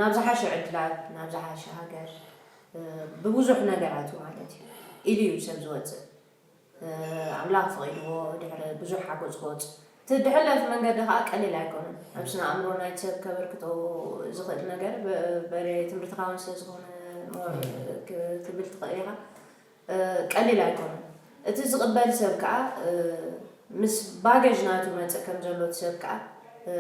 ናብ ዝሓሸ ዕድላት፣ ናብ ዝሓሸ ሃገር፣ እ፣ ብብዙሕ ነገራት ማለት እዩ፣ ኢሉ እዩ ሰብ ዝወፅእ። እ፣ ኣምላኽ ፈቒድዎ ድሕሪ ብዙሕ ሓጎጽጎጽ። እቲ ድሕለፍ መንገዲ ከኣ ቀሊል ኣይኮነን። ኣብ ስነ ኣእምሮ ናይቲ ሰብ ከበርክቶ ዝኽእል ነገር በ-፣ በረ ትምህርትኻ እውን ስለ ዝኾነ ሞ-፣ ክ-፣ ክብል ትኽእል ኢኻ። እ፣ ቀሊል ኣይኮነን። እቲ ዝቕበል ሰብ ከኣ፣ እ፣ ምስ ባገጅ ናቱ መጽእ ከም ዘሎ እቲ ሰብ ከኣ፣ እ፣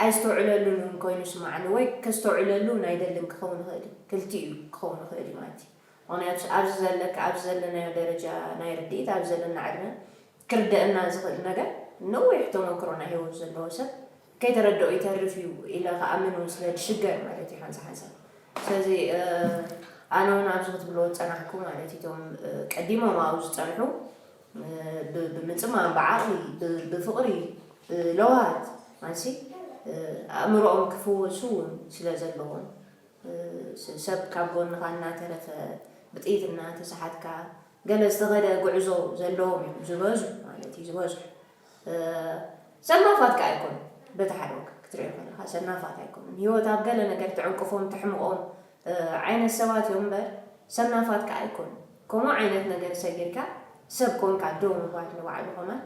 ኣይስተውዕለሉን እውን ኮይኑ ይስምዓኒ፣ ወይ ከስተውዕለሉ እውን ኣይደልን ክኸውን ይኽእል እዩ። ክልቲኡ ክኸውን ይኽእል እዩ ማለት እዩ። ምኽንያቱ ኣብዚ ዘለካ፣ ኣብዚ ዘለናዮ ደረጃ ናይ ርድኢት፣ ኣብዚ ዘለና ዕድመ ክርደአና ዝኽእል ነገር ነዊሕ ተመክሮ ናይ ህይወት ዘለዎ ሰብ ከይተረድኦ ይተርፍ እዩ ኢለ ክኣምን እውን ስለ ዝሽገር ማለት እዩ ሓንሳብ ሓንሳብ። ስለዚ፣ እ፣ ኣነ እውን ኣብዚ ክትብልዎ ዝጸናሕኩ ማለት እዩ፣ እቶም፣ እ፣ ቀዲሞም ኣብኡ ዝጸንሑ፣ እ፣ ብ-፣ ብምጽማም፣ ብዓቕሊ፣ ብ-፣ ብፍቕሪ፣ እ፣ ለዋሃት፣ ማለትሲ፣ እ፣ ኣእምሮኦም ክፍወሱ እውን ስለ ዘለዎም፣ እ፣ ስ-፣ ሰብ ካብ ጎንኻ እናተረፈ ብጥይት እናተሰሓትካ ገለ ዝተኸደ ጉዕዞ ዘለዎም እዮም ዝበዝሑ ማለት እዩ፣ ዝበዝሑ። እ፣ ሰናፋት ከኣ ኣይኮኑን። በቲ ሓደ ወገን ክትሪኦ ከለኻ ሰናፋት ኣይኮኑን። ህይወት ኣብ ገለ ነገር ትዕንቅፎም፣ ተሕምቖም፣ እ፣ ዓይነት ሰባት እዮም እምበር ሰናፋት ከኣ ኣይኮኑን። ከምኡ ዓይነት ነገር ሰጊርካ ሰብ ኮንካ ደው ምባል ንባዕሉ ከማን፣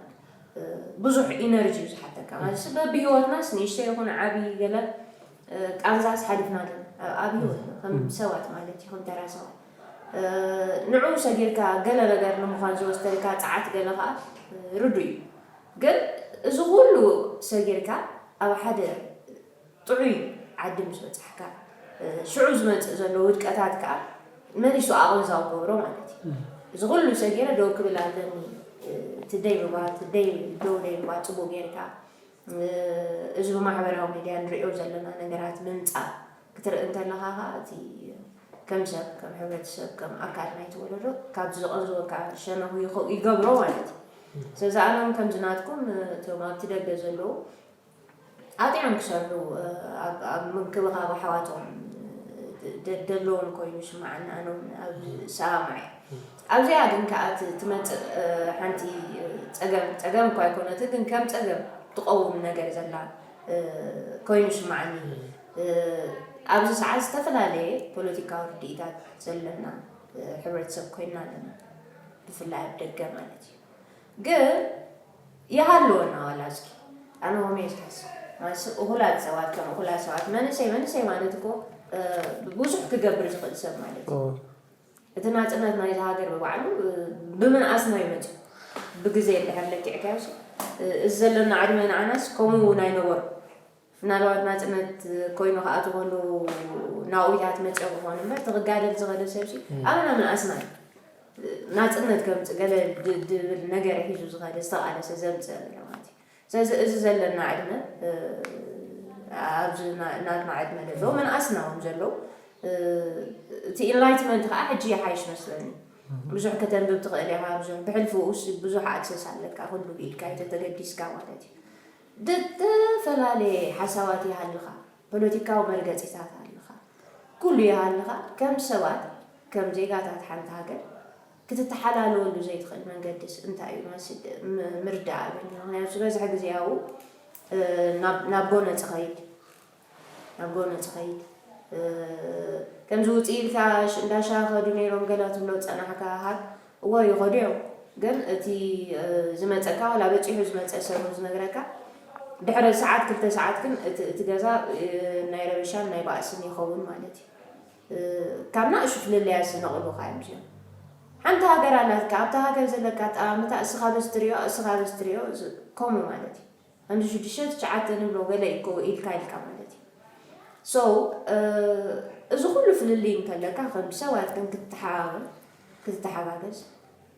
እ፣ ብዙሕ ኢነርጂ እዩ ዝሓተካ። ማለት በብህይወትናስ ንእሽተይ ይኹን ዓብዪ ገለ፣ እ፣ ቃንዛስ ሓሊፍና ኣለና። ኣብ፣ ኣብ ህይወትና ከም እም። ሰባት ማለት እዩ፣ ከም ተራ ሰባት። እ፣ ንዕኡ ሰጊርካ ገለ ነገር ንምዃን ዝወስደልካ ጸዓት ገለ ከኣ፣ እ፣ ርዱእ እዩ። ግን እዚ ኩሉ ሰጊርካ ኣብ ሓደ ጥዑይ ዓዲ ምስ በጻሕካ፣ እ፣ ሽዑ ዝመጽእ ዘሎ ውድቀታት ከኣ መሊሱ ኣቐንዛው ገብሮ ማለት እዩ። እም። እዚ ኩሉ ሰጊረ ደው ክብል ኣለኒ፣ እ፣ እቲ ደይ ምባል፣ እቲ ደይ፣ ደው ደይ ምባል ጽቡቕ ጌርካ፣ እ፣ እዚ ብማሕበራዊ ሚድያ ንሪኦ ዘለና ነገራት ምምጻእ ክትርኢ እንተለኻ ከኣ፣ እቲ ከም ሰብ፣ ከም ሕብረተሰብ፣ ከም ኣካል ናይቲ ወለዶ ካብቲ ዘቐንዝወካ ሸነኹ ይኸ-፣ ይገብሮ ማለት እዩ። ስለዚ ኣነ እውን ከምዚ ናትኩም፣ እቶም ኣብቲ ደገ ዘለዉ ኣጢዖም ክሰርሑ፣ ኣብ፣ ኣብ ምንክብኻብ ኣሕዋቶም ደ-፣ ደለዎም ኮይኑ ይስምዓኒ፣ ኣነ እውን ኣብ ዝሰማማዕ እየ። ኣብዚኣ ግን ከኣ ት-፣ ትመጽእ፣ እ፣ ሓንቲ፣ እ፣ ጸገም፣ ጸገም እኳ ኣይኮነትን፣ ግን ከም ጸገም ትቐውም ነገር ዘላ፣ እ፣ ኮይኑ ይስምዓኒ። እ፣ ኣብዚ ሰዓት ዝተፈላለየ ፖለቲካዊ ርድኢታት ዘለና፣ እ፣ ሕብረተሰብ ኮይንና ኣለና፣ ብፍላይ ኣብ ደገ ማለት እዩ። ግን ይሃልወና ዋላ እስኪ፣ ኣነ ከምኡ እየ ዝሓስብ። ማለት እኹላት ሰባት ከም እኹላት ሰባት፣ መንእሰይ፣ መንእሰይ ማለት እኮ፣ እ፣ ብዙሕ ክገብር ዝኽእል ሰብ ማለት እዩ። ኦ። እቲ ናጽነት ናይዛ ሃገር ብባዕሉ፣ እ፣ ብምንኣስና እዩ መጺኡ። ብግዜ እንድሕር ለኪዕካዮስ፣ እ፣ እዚ ዘለና ዕድመ ንዓናስ ከምኡ እውን ኣይነበሮ። ምናልባት ናጽነት ኮይኑ ክኣቱ ከሎ ናብኡ ኢታት መጺኦ ክኾን እምበር፣ እቲ ክጋደል ዝኸደ ሰብሲ እም። ኣበና ምንኣስና እዩ። ናጽነት ከምጽእ ገለ ድ-፣ ድብል ነገር ሒዙ ዝኸደ ዝተቓለሰ ዘምጽእ ዘሎ ማለት እዩ። ስለዚ እዚ ዘለና ዕድመ፣ እ፣ ኣብዚ ና-፣ ናትና ዕድመ ዘለዉ እም። ምንኣስና እውን ዘለዉ፣ እ፣ እቲ ኢንላይትመንት ከኣ ሕጂ ይሓይሽ መስለኒ። እም። ብዙሕ ከተንብብ ትኽእል ኢኻ፣ ብዙሕ ብሕልፊ ውስ-፣ ብዙሕ ኣክሰስ ኣለካ፣ ኩሉ ብኢድካ እዩ ተተገዲስካ ማለት እዩ። ዝተፈላለየ ሓሳባት ይሃልኻ፣ ፖለቲካዊ መርገጺታት ኣለኻ፣ ኩሉ ይሃልኻ፣ ከም ሰባት፣ ከም ዜጋታት ሓንቲ ሃገር ክትተሓላለወሉ ዘይትኽእል መንገድስ እንታይ እዩ? መስል-፣ ም-፣ ምርዳእ ኣብኒ። ምኽንያቱ ዝበዝሐ ግዜ ኣብኡ፣ እ፣ ናብ፣ ናብ ጎነጽ ኸይድ፣ ናብ ጎነጽ ኸይድ፣ እ፣ ከምዚ ውጽእ ኢልካ ሽ-፣ እንዳ ሻሂ ከዱ ነይሮም ገለ ትብሎ ጸናሕካ፣ ሃብ፣ እወ ይኸዱ እዮም። ግን እቲ፣ እ፣ ዝመጸካ፣ ዋላ በጺሑ ዝመጸ ሰብ እውን ዝነግረካ፣ ድሕሪ ሰዓት፣ ክልተ ሰዓት ግን እቲ፣ እቲ ገዛ፣ እ፣ ናይ ረብሻን ናይ ባእስን ይኸውን ማለት እዩ። እ፣ ካብ ናእሹ ፍልልያት ዝነቕሉኻ እዮም እዚኦም። ሓንቲ ሃገር ኣላትካ፣ ኣብታ ሃገር ዘለካ ኣጠማምታ እስኻ በዚ ትሪኦ፣ እስኻ በዚ ትሪኦ፣ እዚ ከምኡ ማለት እዩ። ከምዚ ሽዱሽተ ትሽዓተ ንብሎ ገለ እኮ ኢልካ ኢልካ ማለት እዩ። So፣ እ፣ እዚ ኩሉ ፍልልይ እንተለካ፣ ከም ሰባት ግን ክትተሓባበር፣ ክትተሓጋገዝ፣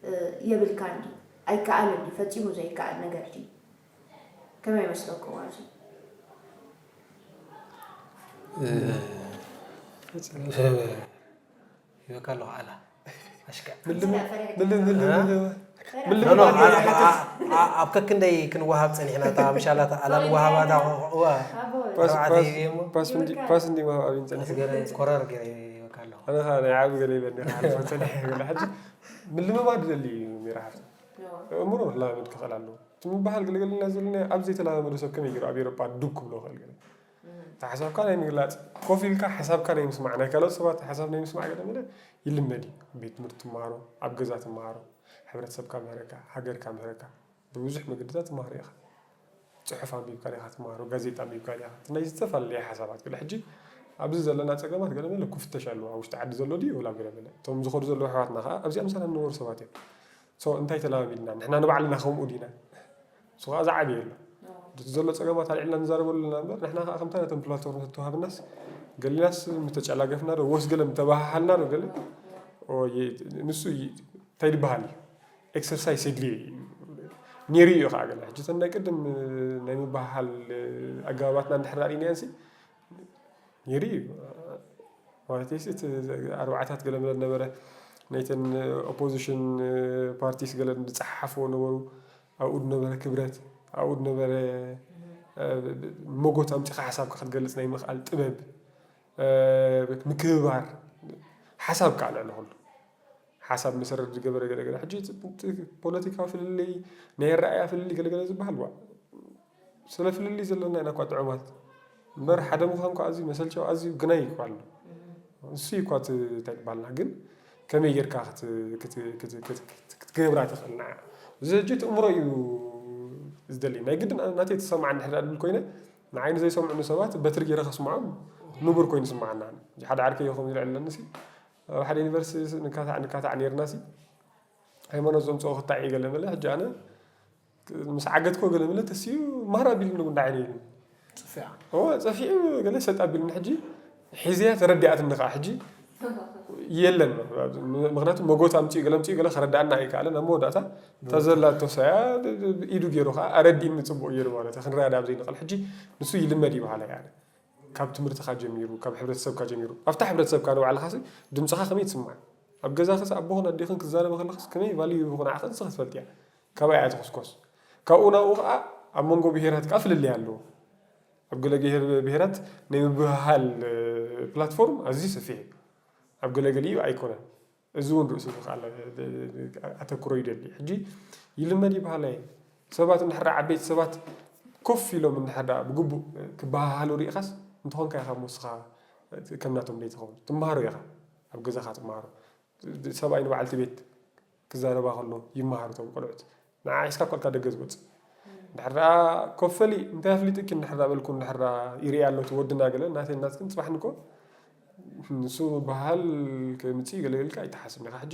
እ፣ የብልካን ድዩ? ኣይከኣልን ድዩ? ፈጺሙ ዘይከኣል ነገር ድዩ? ከመይ ይመስለኩም ኣብዚ? እ፣ እ፣ ይበካ ኣለኹ ኣላ። ኣሽካ። ምልም-፣ ምልም-፣ ምልም-፣ እ? ምልም-፣ ምልም-፣ ኖ፣ ኖ፣ ምልም-፣ ኣ-፣ ኣ-፣ ኣ-፣ ኣብ ከክንደይ ክንወሃብ ጸኒሕና፣ እታ ምሻላ፣ እታ ኣላ ንወሃባ፣ እታ፣ እዋ፣ ፓስ፣ ተባዕታይ ፓስ፣ እየ እሞ። ፓስ እንዲ-፣ ፓስ እንዲ ወሃብ ኣብን ጸኒሕ። ገለ ኮረር ገለ ይበካ ኣለኹ። ኣነ ኸኣ ናይ ዓቢ ገለ ይበኒ፣ ኸኣ ጸኒሕ ገለ። ሕጂ ምልምማድ ይደሊ እዩ፣ ሜራ ሓፍቲ። እዎ። ኣእምሮ ክለማመድ ክኽእል ኣለዎ። እቲ ምብሃል ገለገለ ኢና ዘለና፣ ኣብ ዘይተለማመደ ሰብ ከመይ ገይሩ ኣብ ኤውሮጳ ዱብ ክብሎ ይኽእል ገለ? እም። ሓሳብካ ናይ ምግላፅ፣ ኮፍ ኢልካ ሓሳብካ ናይ ምስማዕ፣ ናይ ካልኦት ሰባት ሓሳብ ናይ ምስማዕ ገለ መለ ይልመድ እዩ። ቤት ትምህርቲ ትመሃሮ፣ ኣብ ገዛ ትመሃሮ፣ ሕብረተሰብካ ምህረካ፣ ሃገርካ ምህረካ፣ ብብዙሕ መገድታት ትመሃሮ ኢኻ። ጽሑፍ ኣንቢብካ ዲኻ ትመሃሮ፣ ጋዜጣ ኣንቢብካ ዲኻ፣ ናይ ዝተፈላለየ ሓሳባት። ገለ ሕጂ ኣብዚ ዘለና ጸገማት ገለ መለ ክፍተሽ ኣለዎ። ኣብ ውሽጢ ዓዲ ዘሎ ድዩ ወላ ኣብ ገለ መለ? እቶም ዝኸዱ ዘለዉ ኣሕዋትና ከኣ ኣብዚኣ ምሳና ዝነበሩ ሰባት እዮም። So እንታይ ተለማሚድና? ንሕና ንባዕልና ከምኡ ዲና? እሱ ከኣ ዝዓበየ ኣሎ። እቲ ዘሎ ጸገማት ኣልዒልና ንዛረበሉ ኣለና እምበር፣ ንሕና ከኣ ከምታ ነተን ፕላትፎርም ተተዋሃብናስ፣ ገሊናስ ምተጨላገፍና ዶ፣ ወስ ገለ ምተበሃሃልና ዶ ገለ? ኦ፣ የ-፣ ንሱ ይ-፣ እንታይ ዝበሃል እዩ? ኤክሰርሳይስ የድልዮ እዩ። ነይሩ እዩ ከኣ ገለ። ሕጂ እተን ናይ ቅድም ናይ ምበሃሃል ኣገባባትና እንድሕር ርኢናየንሲ፣ ነይሩ እዩ። ማለት እዩ፣ እቲ ኣርባዓታት ገለ መለ ነበረ፣ ናይተን ኦፖዚሽን ፓርቲስ ገለ ዝጸሓሓፍዎ ነበሩ። ኣብኡ ነበረ ክብረት፣ ኣብኡ ነበረ፣ እ፣ መጎት ኣምጺኻ ሓሳብካ ክትገልጽ ናይ ምኽኣል ጥበብ፣ እ፣ ምክብባር፣ ሓሳብ ከኣ ልዕሊ ኩሉ። ሓሳብ መሰረት ዝገበረ ገለ ገለ። ሕጂ እቲ፣ እቲ ፖለቲካዊ ፍልልይ፣ ናይ ኣረኣእያ ፍልልይ ገለ ገለ ዝበሃል፣ ዋ፣ ስለ ፍልልይ ዘለና ኢና እኳ ጥዑማት። እምበር ሓደ ምዃን እኳ ኣዝዩ መሰልቸው፣ ኣዝዩ ግናይ እኳ ኣሎ። እሱ እዩ እኳ እቲ እንታይ ዝበሃልና። ግን ከመይ ጌርካ ክት-፣ ክት-፣ ክት-፣ ክት-፣ ክት-፣ ክትገብራ ትኽእል ንዓ? እዚ ሕጂ እቲ እምሮ እዩ ዝደሊ። ናይ ግድን ናተይ ትሰማዕ እንድሕር ደኣ ድብል ኮይነ፣ ንዓይ ንዘይሰምዑኒ ሰባት በትሪ ጌረ ከስምዖም ንቡር ኮይኑ ይስምዓና። ሕጂ ሓደ ዓርከይ እዩ ከምኡ ኢሉ ኣለኒ ሲ፣ ኣብ ሓደ ዩኒቨርሲቲ ንካታዕ፣ ንካታዕ ኔርና ሲ፣ ሃይማኖት ዘምጽኦ ክታዕ እዩ ገለ መለ። ሕጂ ኣነ ምስ ዓገትኮ ገለ መለ ተስዩ ማራ ቢልኒ ጉንዳ ዓይነ ኢሉ። ጽፊዓ። ኦ፣ ጸፊዑ ገለ ሰጥ ኣቢልኒ። ሕጂ ሒዝያ ተረዲኣትኒ ከኣ ሕጂ የለን። ምኽንያቱ መጎት ኣምጺኡ ገለ ኣምጺኡ ገለ ከረዳኣና ኣይከኣለን። ኣብ መወዳእታ እታ ዘላቶ ሰያ ኢዱ ገይሩ ከኣ ኣረዲእኒ ጽቡቕ ገይሩ ማለት እዩ። ክንረዳዳእ ኣብ ዘይንኽእል። ሕጂ ንሱ ይልመድ ይበሃል ኣነ። ካብ ትምህርትኻ ጀሚሩ፣ ካብ ሕብረተሰብካ ጀሚሩ፣ ኣብታ ሕብረተሰብካ ንባዕልኻሲ ድምጽኻ ከመይ ትስማዕ? ኣብ ገዛኽስ ኣቦኽን ኣዴኽን ክዛረቡ ከለኽስ ከመይ ቫልዩ ይኹን ዓቕን ንስኺ ትፈልጥያ። ካባይ እያ ትኹስኮስ። ካብኡ ናብኡ ኸዓ ኣብ መንጎ ብሄራት ከኣ ፍልልይ ኣለዎ። ኣብ ገለ ገሄር-፣ ብሄራት ናይ ምብህሃል፣ እ፣ ፕላትፎርም ኣዝዩ ሰፊሕ እዩ። ኣብ ገለ ገሊኡ ኣይኮነን። እዚ እውን ርእሱ ዝኸኣለ፣ እ፣ ኣተኩሮ ይደሊ። ሕጂ ይልመድ ይበሃል ኣየ። ሰባት እንድሕር ደኣ ዓበይቲ ሰባት ኮፍ ኢሎም እንድሕር ደኣ ብግቡእ ክበሃሃሉ ርኢኻስ እንተኾንካ ኢኻ እሞ ንስኻ ከም ናቶም ዘይትኸውን። ትመሃሮ ኢኻ። ኣብ ገዛኻ ትመሃሮ። ሰብኣይ ንበዓልቲ ቤት ክዛረባ ከሎ ይመሃሩ እቶም ቆልዑት። ንዓ ሒዝካ እኳ ኢልካ ደገ ዝወጽእ። እንድሕር ደኣ ኮፍ በሊ፣ እንታይ ኣፍሊጡኪ እንድሕር ደኣ በልኩ፣ እንድሕር ደኣ ይርኢ ኣሎ እቲ ወድና ገለ፣ ናተይ ናትክን ጽባሕ ንኮ ንሱ በሃል ከምጽእ ገለ ኢልካ ኣይትሓስብን ኢኻ። ሕጂ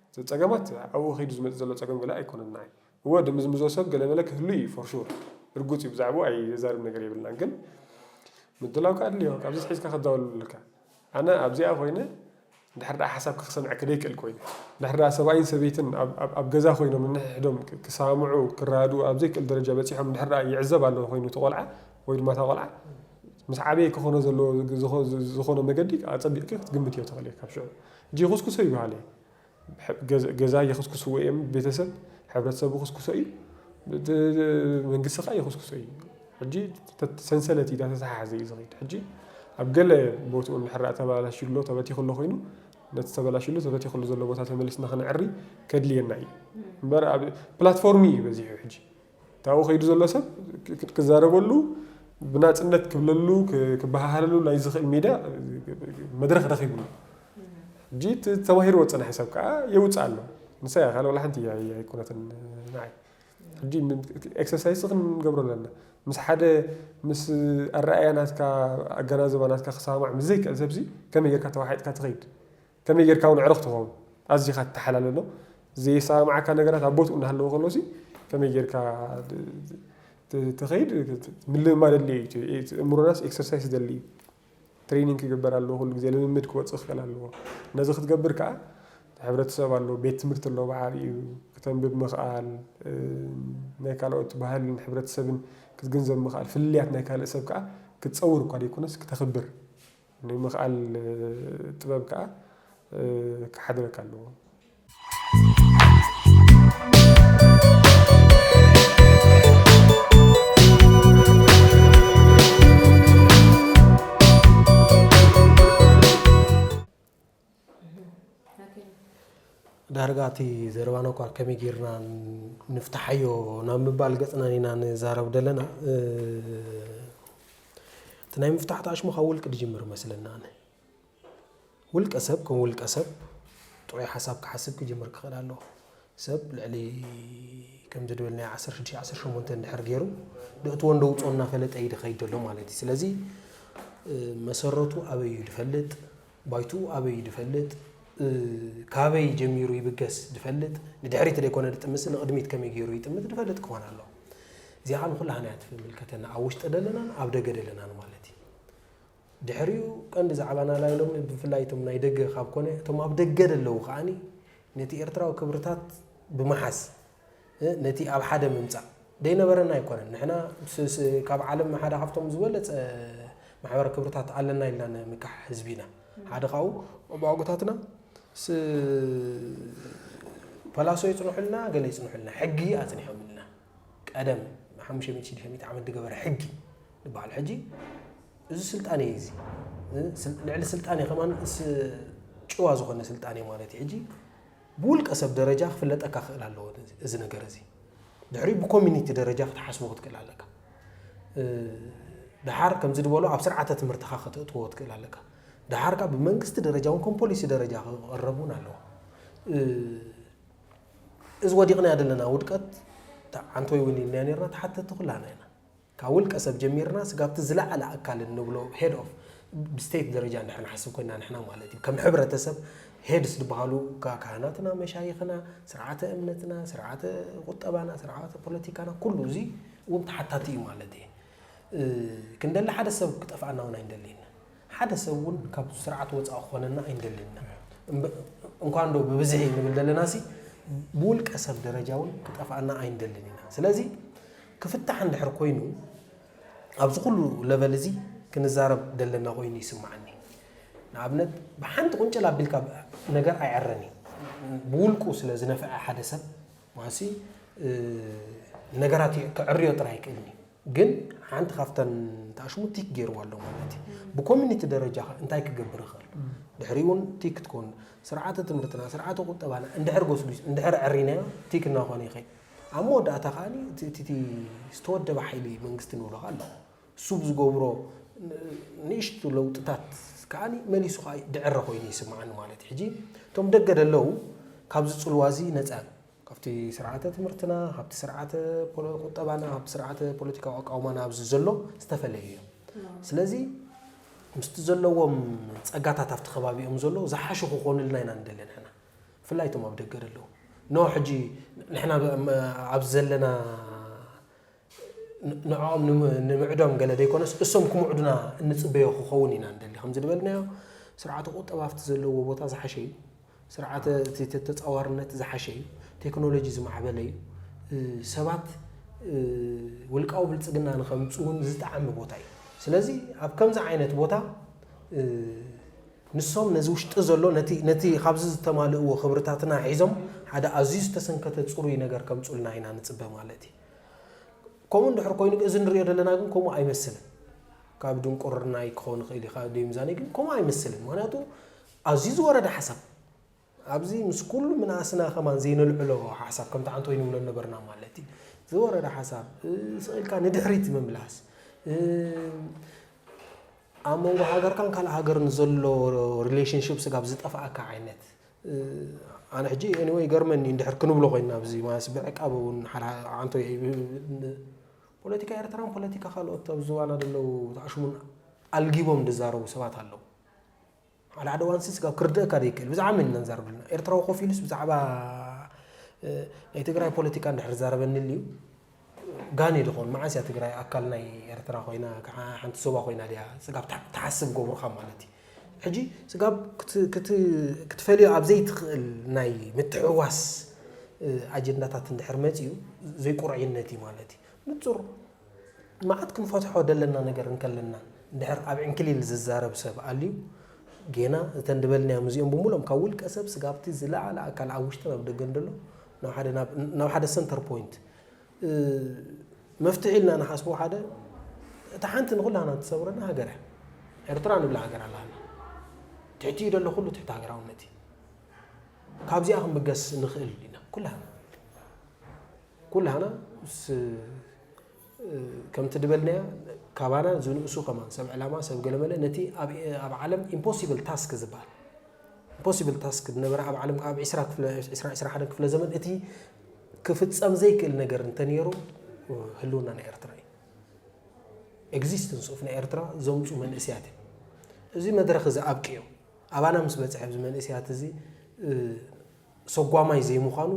እቲ ጸገማት ኣብኡ ከይዱ ዝመጽእ ዘሎ ጸገም ገለ ኣይኮነን ንዓይ። እወ፣ ድምዝምዞ ሰብ ገለ መለ ክህሉ እዩ፣ for sure። ርጉጽ እዩ፣ ብዛዕባኡ ኣይዘዛርብ ነገር የብልናን። ግን ምድላው ከኣ ኣድልዮ፣ ካብዚ ሒዝካ ከዳውል ኣለካ። ኣነ ኣብዚኣ ኮይነ፣ እንድሕር ደኣ ሓሳብካ ክሰምዐካ ደይክእል ኮይነ፣ እንድሕር ደኣ ሰብኣይን ሰበይትን ኣብ፣ ኣብ፣ ኣብ ገዛ ኮይኖም ንንሕድሕዶም ክ-፣ ክሰማምዑ፣ ክረዳድኡ ኣብ ዘይክእል ደረጃ በጺሖም እንድሕር ደኣ ይዕዘብ ኣለኹ ኮይኑ እቲ ቆልዓ ወይ ድማ እታ ቆልዓ፣ ምስ ዓበየ ክኾኖ ዘለዎ ዝኸ-፣ ዝኾኖ መገዲ ኣጸቢቕኪ ክትግምትዮ ትኽእሊ ኢኺ ካብ ሽዑ። ሕጂ ይኹስኩሶ ይበሃል እየ። ገዛ፣ ገዛ የኹስኩስዎ እዮም ቤተሰብ፣ ሕብረተሰብ ይኹስኩሶ እዩ፣ እቲ መንግስቲ ኸኣ ይኹስኩሶ እዩ። ሕጂ ተ-፣ ሰንሰለት እዩ፣ እንዳተተሓሓዘ እዩ ዝኸይድ። ሕጂ ኣብ ገለ ቦትኡ እንድሕር ደኣ ተበላሽዩ ኣሎ፣ ተበቲኹ ኣሎ ኮይኑ፣ ነቲ ተበላሽዩ ኣሎ፣ ተበቲኹ ኣሎ ዘሎ ቦታ ተመሊስና ክንዕሪ ከድልየና እዩ። እምበር ኣብ ፕላትፎርም እዩ በዚሑ ሕጂ። እታው ከይዱ ዘሎ ሰብ ክ-፣ ክ-፣ ክዛረበሉ፣ ብናጽነት ክብለሉ፣ ክ-፣ ክበሃሃለሉ ናይ ዝኽእል ሜድያ፣ መድረኽ ረኺቡ ኣሎ። ሕጂ እቲ ተማሂርዎ ዝጸንሐ ሰብ ከኣ የውጽእ ኣሎ። ንሳ እያ፣ ካልእ ወላ ሓንቲ እያ፣ እያ ኣይኮነትን ንዓይ። ሕጂ ምን-፣ ኤክሰርሳይዝ ክንገብሮ ኣለና። ምስ ሓደ፣ ምስ ኣረኣእያ ናትካ፣ ኣገናዝባ ናትካ ክሰማማዕ ምስ ዘይክእል ሰብሲ ከመይ ጌርካ ተዋሒጥካ ትኸይድ? ከመይ ጌርካ እውን ዕሩኽ ትኸውን? ኣዚኻ ትተሓላለሎ። ዘይሰማማዓካ ነገራት ኣብ ቦትኡ እናሃለወ ከሎሲ ከመይ ጌርካ ት-፣ ት-፣ ትኸይድ? ምልምማድ ኣድልዮ እዩ። እቲ፣ እቲ እምሮናስ ኤክሰርሳይስ ዘድሊ እዩ። ትሬኒንግ ክግበር ኣለዎ፣ ኩሉ ግዜ ልምምድ ክወጽእ ክኽእል ኣለዎ። ነዚ ክትገብር ከኣ ሕብረተሰብ ኣሎ፣ ቤት ትምህርቲ ኣሎ፣ ብዓቢኡ ክተንብብ ምኽኣል፣ እ፣ ናይ ካልኦት ባህልን ሕብረተሰብን ክትግንዘብ ምኽኣል፣ ፍልልያት ናይ ካልእ ሰብ ከኣ ክትጸውር እኳ ደይኮነስ ክተኽብር ናይ ምኽኣል ጥበብ ከኣ፣ እ፣ ክሓድረካ ኣለዎ። ዳርጋ እቲ ዘረባና እኳ ከመይ ጌርና ንፍትሓዮ ናብ ምባል ገጽና ኢና ንዛረብ ዘለና። እ፣ እቲ ናይ ምፍታሕ ተኣሽሙ ካብ ውልቂ ዝጅምር መስለና ኣነ። ውልቀ ሰብ ከም ውልቀ ሰብ ጥዑይ ሓሳብ ክሓስብ ክጅምር ክኽእል ኣለዎ። ሰብ ልዕሊ ከምዚ ድብል ናይ ዓሰርተ ሽዱሽተ ዓሰርተ ሸሞንተ እንድሕር ገይሩ ደእትዎ እንደውፅኦ እናፈለጠ እዩ ድኸይድ ዘሎ ማለት እዩ። ስለዚ መሰረቱ ኣበይ እዩ ድፈልጥ፣ ባይቱ ኣበይ እዩ ድፈልጥ፣ ካበይ ጀሚሩ ይብገስ ድፈልጥ፣ ንድሕሪት ዘይኮነ ድጥምስ ንቕድሚት ከመይ ገይሩ ይጥምት ድፈልጥ ክኾን ኣለዎ። እዚኣ ንኩላህና እያ ትምልከተና፣ ኣብ ውሽጢ ደለናን ኣብ ደገ ደለናን ማለት እዩ። ድሕሪኡ ቀንዲ ዛዕባና ናይ ሎሚ ብፍላይ እቶም ናይ ደገ ካብ ኮነ እቶም ኣብ ደገ ደለዉ ከዓኒ ነቲ ኤርትራዊ ክብርታት ብምሓዝ ነቲ ኣብ ሓደ ምምፃእ ደይነበረና ኣይኮነን። ንሕና ካብ ዓለም ሓደ ካብቶም ዝበለፀ ማሕበረ ክብርታት ኣለና ኢልና ንምካሕ ህዝቢ ኢና። ሓደ ካብኡ ኣቦኣጎታትና ስ ፓላሶ ይፅንሑልና፣ ገለ ይፅንሑልና፣ ሕጊ ኣፅኒሖምልና። ቀደም ሓሙሽተ ሚእቲ ሽዱሽተ ሚእቲ ዓመት ዝገበረ ሕጊ ዝበሃል ሕጂ እዚ ስልጣኔ እዩ። እዚ ልዕሊ ስልጣኔ ከማን ጭዋ ዝኾነ ስልጣኔ ማለት እዩ። ሕጂ ብውልቀ ሰብ ደረጃ ክፍለጠካ ክኽእል ኣለዎ እዚ ነገር እዚ። ድሕሪ ብኮሚኒቲ ደረጃ ክትሓስቦ ክትክእል ኣለካ። ድሓር ከምዚ ዝበሎ ኣብ ስርዓተ ትምህርትኻ ከተእትዎ ክትክእል ኣለካ። ድሓር ካብ ብመንግስቲ ደረጃ እውን ከም ፖሊሲ ደረጃ ክቐረብ እውን ኣለዎ። እዚ ወዲቕናዮ ዘለና ውድቀት ዓንቶይ እውን ኢልና ነርና፣ ተሓተቲ ኩላና ኢና። ካብ ውልቀ ሰብ ጀሚርና ስጋብቲ ዝለዓለ ኣካል እንብሎ ሄድ ኦፍ ብስቴት ደረጃ እንድሕር ንሓስብ ኮይና ንሕና ማለት እዩ። ከም ሕብረተሰብ ሄድስ ዝበሃሉ ካህናትና፣ መሻይኽና፣ ስርዓተ እምነትና፣ ስርዓተ ቁጠባና፣ ስርዓተ ፖለቲካና፣ ኩሉ እዚ እውን ተሓታቲ እዩ ማለት እዩ። ክንደሊ ሓደ ሰብ ክጠፍኣና እውን ኣይንደልይና። ሓደ ሰብ እውን ካብ ስርዓት ወፃኢ ክኾነና ኣይንደልይና። እንኳን ዶ ብብዝሒ ንብል ዘለና ሲ ብውልቀ ሰብ ደረጃ እውን ክጠፍኣና ኣይንደልን ኢና። ስለዚ ክፍታሕ እንድሕር ኮይኑ ኣብዚ ኩሉ ለቨል እዚ ክንዛረብ ደለና ኮይኑ ይስማዓኒ። ንኣብነት ብሓንቲ ቁንጭል ኣቢልካ ነገር ኣይዕረን እዩ። ብውልቁ ስለ ዝነፍዐ ሓደ ሰብ ማሲ ነገራት ክዕርዮ ጥራይ ይክእልኒ። ግን ሓንቲ ካብተን ተኣሽሙ ቲክ ገይርዋ ኣሎ ማለት እዩ። ብኮሚኒቲ ደረጃ ከ እንታይ ክገብር ይኽእል? ድሕሪኡ እውን ቲክ ክትኮን ስርዓተ ትምህርትና ስርዓተ ቁጠባና እንድሕር ጎስጒስ እንድሕር ዕሪናዮ ቲክ እናኾነ ይኸይድ። ኣብ መወዳእታ ከዓኒ እቲ ዝተወደበ ሓይሊ መንግስቲ ንብሎ ኣሎ። እሱ ብዝገብሮ ንእሽቱ ለውጥታት ከዓኒ መሊሱ ከዓ ድዕረ ኮይኑ ይስምዓኒ ማለት እዩ። ሕጂ እቶም ደገ ደለዉ ካብዚ ፅልዋ እዚ ነፃ ካብቲ ስርዓተ ትምህርትና ካብቲ ስርዓተ ቁጠባና ካብቲ ስርዓተ ፖለቲካዊ ኣቃውማና ኣብዚ ዘሎ ዝተፈለዩ እዮም። ስለዚ ምስቲ ዘለዎም ፀጋታት ኣብቲ ከባቢኦም ዘሎ ዝሓሹ ክኾኑልና ኢና ንደሊ ንሕና። ብፍላይ እቶም ኣብ ደገ ዘለዉ ኖ ሕጂ ንሕና ኣብዚ ዘለና ንዕኦም ንምዕዶም ገለ ዘይኮነስ እሶም ክምዕዱና እንፅበዮ ክኸውን ኢና ንደሊ። ከምዚ ዝበልናዮ ስርዓተ ቁጠባ ኣብቲ ዘለዎ ቦታ ዝሓሸ እዩ። ስርዓተ ተፃዋርነት ዝሓሸ እዩ። ቴክኖሎጂ ዝማዕበለ እዩ። ሰባት ውልቃዊ ብልፅግና ንኸምፅኡ እውን ዝጠዓመ ቦታ እዩ። ስለዚ ኣብ ከምዚ ዓይነት ቦታ ንሶም ነዚ ውሽጢ ዘሎ ነቲ ካብዚ ዝተማልእዎ ክብርታትና ሒዞም ሓደ ኣዝዩ ዝተሰንከተ ፅሩይ ነገር ከምፁልና ኢና ንፅበ ማለት እዩ። ከምኡ እንድሕር ኮይኑ እዚ ንሪኦ ዘለና ግን ከምኡ ኣይመስልን። ካብ ድንቁርናይ ክኸውን ይኽእል እዩ ካብ ደይምዛነይ ግን ከምኡ ኣይመስልን። ምክንያቱ ኣዝዩ ዝወረደ ሓሳብ ኣብዚ ምስ ኩሉ ምንኣስና ከማን ዘይነልዕሎ ሓሳብ ከምቲ ዓንቶይ ንብሎ ነበርና ማለት እዩ። ዝወረደ ሓሳብ ስቕ ኢልካ ንድሕሪት ምምላስ ኣብ መንጎ ሃገርካን ካልእ ሃገርን ዘሎ ሪሌሽንሽፕ ስጋብ ዝጠፍኣካ ዓይነት ኣነ ሕጂ ኤኒወይ ይገርመኒ እንድሕር ክንብሎ ኮይና ኣብዚ ማለት ብዕቃብ እውን ሓንቶ ፖለቲካ ኤርትራን ፖለቲካ ካልኦት ኣብ ዝባና ዘለዉ ተኣሽሙን ኣልጊቦም ዝዛረቡ ሰባት ኣለዉ። ሓደ ሓደ ዋንሲ ስጋብ ክርደእካ ዘይክእል ብዛዕባ መን ኢና ንዛረብ ዘለና? ኤርትራዊ ኮፍ ኢሉስ ብዛዕባ ናይ ትግራይ ፖለቲካ እንድሕር ዛረበኒ ልዩ ጋኔ ድኾን መዓስ እያ ትግራይ ኣካል ናይ ኤርትራ ኮይና ሓንቲ ዞባ ኮይና ድያ ስጋብ ትሓስብ ገብሩኻ ማለት እዩ። ሕጂ ስጋብ ክትፈልዮ ኣብ ዘይትኽእል ናይ ምትሕዋስ ኣጀንዳታት እንድሕር መፅዩ ዘይቁርዕነት እዩ ማለት እዩ። ንፁር መዓት ክንፈትሖ ደለና ነገር እንከለና እንድሕር ኣብ ዕንክሊል ዝዛረብ ሰብ ኣልዩ ጌና እተን ድበልናዮም እዚኦም ብምሎም ካብ ውልቀ ሰብ ስጋብቲ ዝለዓለ ኣካል ኣብ ውሽጥን ኣብ ደገን ደሎ ናብ ሓደ ሰንተር ፖይንት መፍትሒ ኢልና ንሓስቦ ሓደ እታ ሓንቲ ንኩላና ትሰብረና ሃገር እያ። ኤርትራ ንብላ ሃገር ኣላና ትሕቲ እዩ ደሎ ኩሉ ትሕቲ ሃገራውነት እዩ። ካብዚኣ ክንብገስ ንኽእል ኢና ኩላና ኩላና ከምቲ ድበልናያ ካባና ዝንእሱ ከማን ሰብ ዕላማ ሰብ ገለመለ ነቲ ኣብ ኣብ ዓለም ኢምፖሲብል ታስክ ዝበሃል ኢምፖሲብል ታስክ ዝነበረ ኣብ ዓለም ኣብ 20 ክፍለ 20 21 ክፍለ ዘመን እቲ ክፍጸም ዘይክእል ነገር እንተነይሩ ህልውና ናይ ኤርትራ እዩ። ኤግዚስተንስ ኦፍ ናይ ኤርትራ ዘምፁ መንእስያት እዮም። እዚ መድረኽ እዚ ኣብቅዮ ኣባና ምስ በፅሐ ኣብዚ መንእስያት እዚ ሰጓማይ ዘይምዃኑ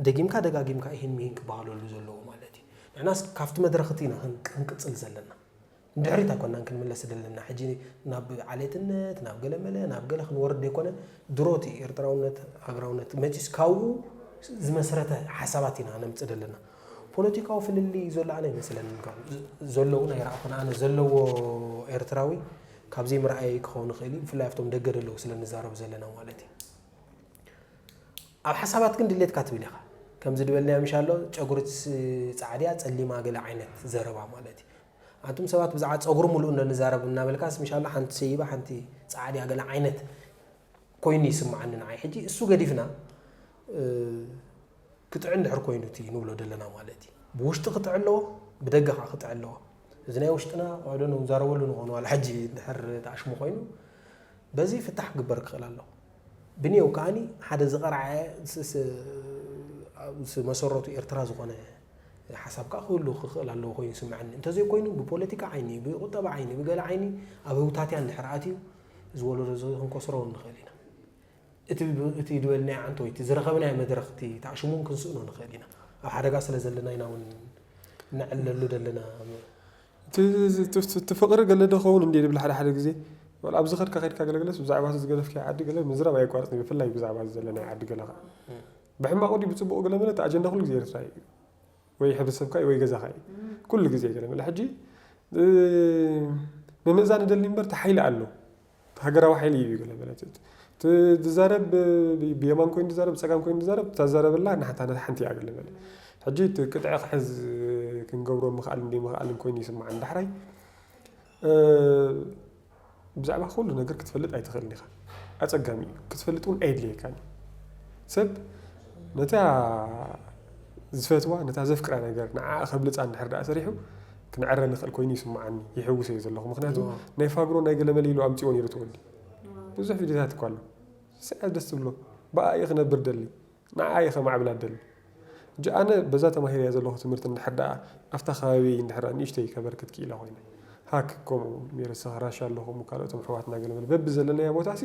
ደጊምካ ደጋጊምካ ይህን ምሂን ክበሃለሉ ዘለዎ ማለት እዩ። ንሕናስ ካብቲ መድረኽ እቲ ኢና ክንቅፅል ዘለና። ንድሕሪት ኣይኮናን ክንምለስ ዘለና። ሕጂ ናብ ዓሌትነት ናብ ገለመለ ናብ ገለ ክንወርድ ዘይኮነ ድሮቲ ኤርትራውነት ሃገራውነት መፂስ ካብኡ ዝመስረተ ሓሳባት ኢና ነምፅእ ዘለና። ፖለቲካዊ ፍልልይ ዘሎ ኣነ ይመስለኒ። ዘሎ እውን ኣይረኣኹን ኣነ። ዘለዎ ኤርትራዊ ካብዚ ምርኣይ ክኸውን ይኽእል እዩ። ብፍላይ ኣብቶም ደገ ዘለዉ ስለ ንዛረብ ዘለና ማለት እዩ። ኣብ ሓሳባት ግን ድሌትካ ትብል ኢኻ። ከምዚ ድበልናዮ ምሻሎ ጨጉሪ ፃዕድያ ፀሊማ ገለ ዓይነት ዘረባ ማለት እዩ። ኣንቱም ሰባት ብዛዕባ ጸጉሪ ሙሉእ እንዶ ንዛረብ እናበልካስ ምሻሎ ሓንቲ ሰይባ ሓንቲ ጻዕድያ ገለ ዓይነት ኮይኑ ይስምዓኒ ንዓይ። ሕጂ እሱ ገዲፍና ክጥዕ እንድሕር ኮይኑ እቲ ንብሎ ዘለና ማለት እዩ። ብውሽጢ ክጥዕ ኣለዎ፣ ብደገ ከዓ ክጥዕ ኣለዎ። እዚ ናይ ውሽጥና ወደ ንዛረበሉ ንኾኑ ዋላ ሕጂ እንድሕር ተኣሽሙ ኮይኑ በዚ ፍታሕ ክግበር ክኽእል ኣለዎ። ብንየው ከዓኒ ሓደ ዝቐርዐ መሰረቱ ኤርትራ ዝኾነ ሓሳብ ከዓ ክህሉ ክኽእል ኣለዎ ኮይኑ ይስምዐኒ። እንተዘይኮይኑ ብፖለቲካ ዓይኒ፣ ብቁጠባ ዓይኒ፣ ብገለ ዓይኒ ኣብ ህውታትያ እንድሕር ኣትዩ እዚ ወለዶ እዚ ክንከስሮ እውን ንኽእል ኢና። እቲ ዝበልናዮ ዓንቶ ወይ እቲ ዝረኸብናዮ መድረኽ እቲ ተዕሽሙን ክንስእኖ ንኽእል ኢና። ኣብ ሓደጋ ስለ ዘለና ኢና እውን ነዕለሉ ዘለና። እቲ ፍቕሪ ገለ ዶ ኸውን እንዲ ዝብል ሓደ ሓደ ግዜ ወላ ኣብዚ ኸድካ ኸድካ ገለገለስ ብዛዕባ ዝገደፍካዮ ዓዲ ገለ ምዝራብ ኣየቋርፅን ብፍላይ ብዛዕባ ዘለናዮ ዓዲ ገለ ከዓ ብሕማቑ ድዩ ብፅቡቕ ገለ መለ እቲ ኣጀንዳ ኩሉ ግዜ ኤርትራ እዩ ወይ ሕብረተሰብካ እዩ ወይ ገዛኻ እዩ ኩሉ ግዜ ገለ መለ ሕጂ ምምእዛን ንደሊ እምበር እቲ ሓይሊ ኣሎ ሃገራዊ ሓይሊ እዩ ገለ መለ ትዛረብ ብየማን ኮይኑ ትዛረብ ብፀጋም ኮይኑ ትዛረብ ተዛረበላ ንሓታ ሓንቲ እያ ገለ መለ ሕጂ እቲ ቅጥዒ ክሕዝ ክንገብሮ ምኽኣል እንዲ ምኽኣልን ኮይኑ ይስምዓን ዳሕራይ ብዛዕባ ኩሉ ነገር ክትፈልጥ ኣይትኽእልን ኢኻ ኣፀጋሚ እዩ ክትፈልጥ እውን ኣየድልየካን እዩ ሰብ ነታ ዝፈትዋ ነታ ዘፍቅራ ነገር ንዓ ከብልፃ እንድሕር ደኣ ሰሪሑ ክንዕረ ንኽእል ኮይኑ ይስምዓኒ ይሕውስ እየ ዘለኹ ምክንያቱ ናይ ፋግሮ ናይ ገለመለ ኢሉ ኣምፅዎ ነይሩ ተወዲ ብዙሕ ቪድዮታት እኳ ኣሎ ስዕብ ደስ ትብሎ ብኣ እየ ክነብር ደሊ ንዓ እየ ከማዕብላ ደሊ ሕጂ ኣነ በዛ ተማሂረያ ዘለኹ ትምህርቲ እንድሕር ደኣ ኣብታ ከባቢ እንድሕር ንእሽተይ ከበርክት ክኢለ ኮይነ ሃክ ከምኡ ሜረሰ ራሻ ኣሎ ከምኡ ካልኦቶም ኣሕዋትና ገለመለ በቢ ዘለናያ ቦታ ሲ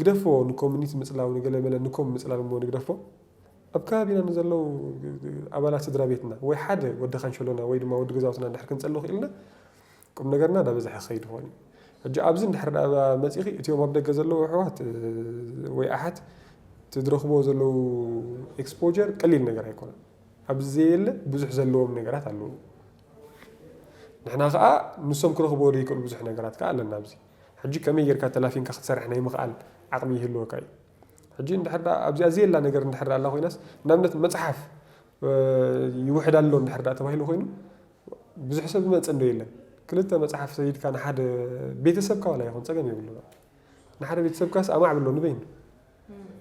ግደፎ ንኮሚኒቲ ምፅላው ንገለመለ ንኮም ምፅላል እሞ ንግደፎ ኣብ ከባቢና ንዘለዉ ኣባላት ስድራ ቤትና ወይ ሓደ ወዲ ካንሸሎና ወይ ድማ ወዲ ገዛውትና እንድሕር ክንፀሉ ክኢልና ቁም ነገርና እንዳበዝሐ ክኸይድ ይኾን እዩ ሕጂ ኣብዚ እንድሕር መፂኺ እቲኦም ኣብ ደገ ዘለዉ ኣሕዋት ወይ ኣሓት ትድረኽብዎ ዘለዉ exposure ቀሊል ነገር ኣይኮነን ኣብዚ ዘየለ ብዙሕ ዘለዎም ነገራት ኣለዉ ንሕና ከዓ ንሶም ክረኽብዎ ዘይክእሉ ብዙሕ ነገራት ከዓ ኣለና ኣብዚ ሕጂ ከመይ ጌርካ ተላፊንካ ክትሰርሕ ናይ ምኽኣል ዓቕሚ ይህልወካ እዩ ሕጂ እንድሕር ኣብዚኣ ዘየላ ነገር እንድሕር ኣላ ኮይናስ ንኣብነት መፅሓፍ ይውሕድ ኣሎ እንድሕር ተባሂሉ ኮይኑ ብዙሕ ሰብ ዝመፅእ እንዶ የለን ክልተ መፅሓፍ ሰዲድካ ንሓደ ቤተሰብካ ዋላ ይኹን ፀገም የብሉ ንሓደ ቤተሰብካስ ኣማዕብሎ ንበይኑ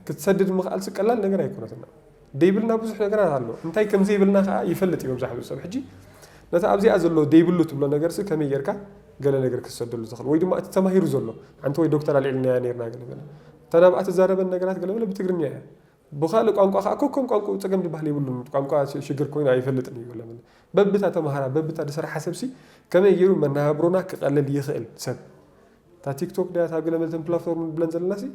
ክትሰድድ ምኽኣልሲ ቀላል ነገር ኣይኮነትና ደይብልና ብዙሕ ነገራት ኣሎ እንታይ ከም ዘይብልና ከዓ ይፈልጥ እዩ መብዛሕትኡ ሰብ ሕጂ ነቲ ኣብዚኣ ዘሎ ደይብሉ ትብሎ ነገርሲ ከመይ ጌርካ ገለ ነገር ክትሰደሉ ትኽእል ወይ ድማ እቲ ተማሂሩ ዘሎ ሓንቲ ወይ ዶክተር ኣልዒልናያ ነርና ገለ በለ እተን ኣብኣ ትዛረበን ነገራት ገለ በለ ብትግርኛ እያ ብኻልእ ቋንቋ ከዓ ኮከም ቋንቋ ፀገም ዝበሃል የብሉን ቋንቋ ሽግር ኮይኑ ኣይፈልጥን እዩ ገለ በለ በብታ ተምሃራ በብታ ዝሰርሓ ሰብሲ ከመይ ገይሩ መናብሮና ክቐልል ይኽእል ሰብ እታ ቲክቶክ ድያ እታ ገለ መለተን ፕላትፎርም ንብለን ዘለና ሲ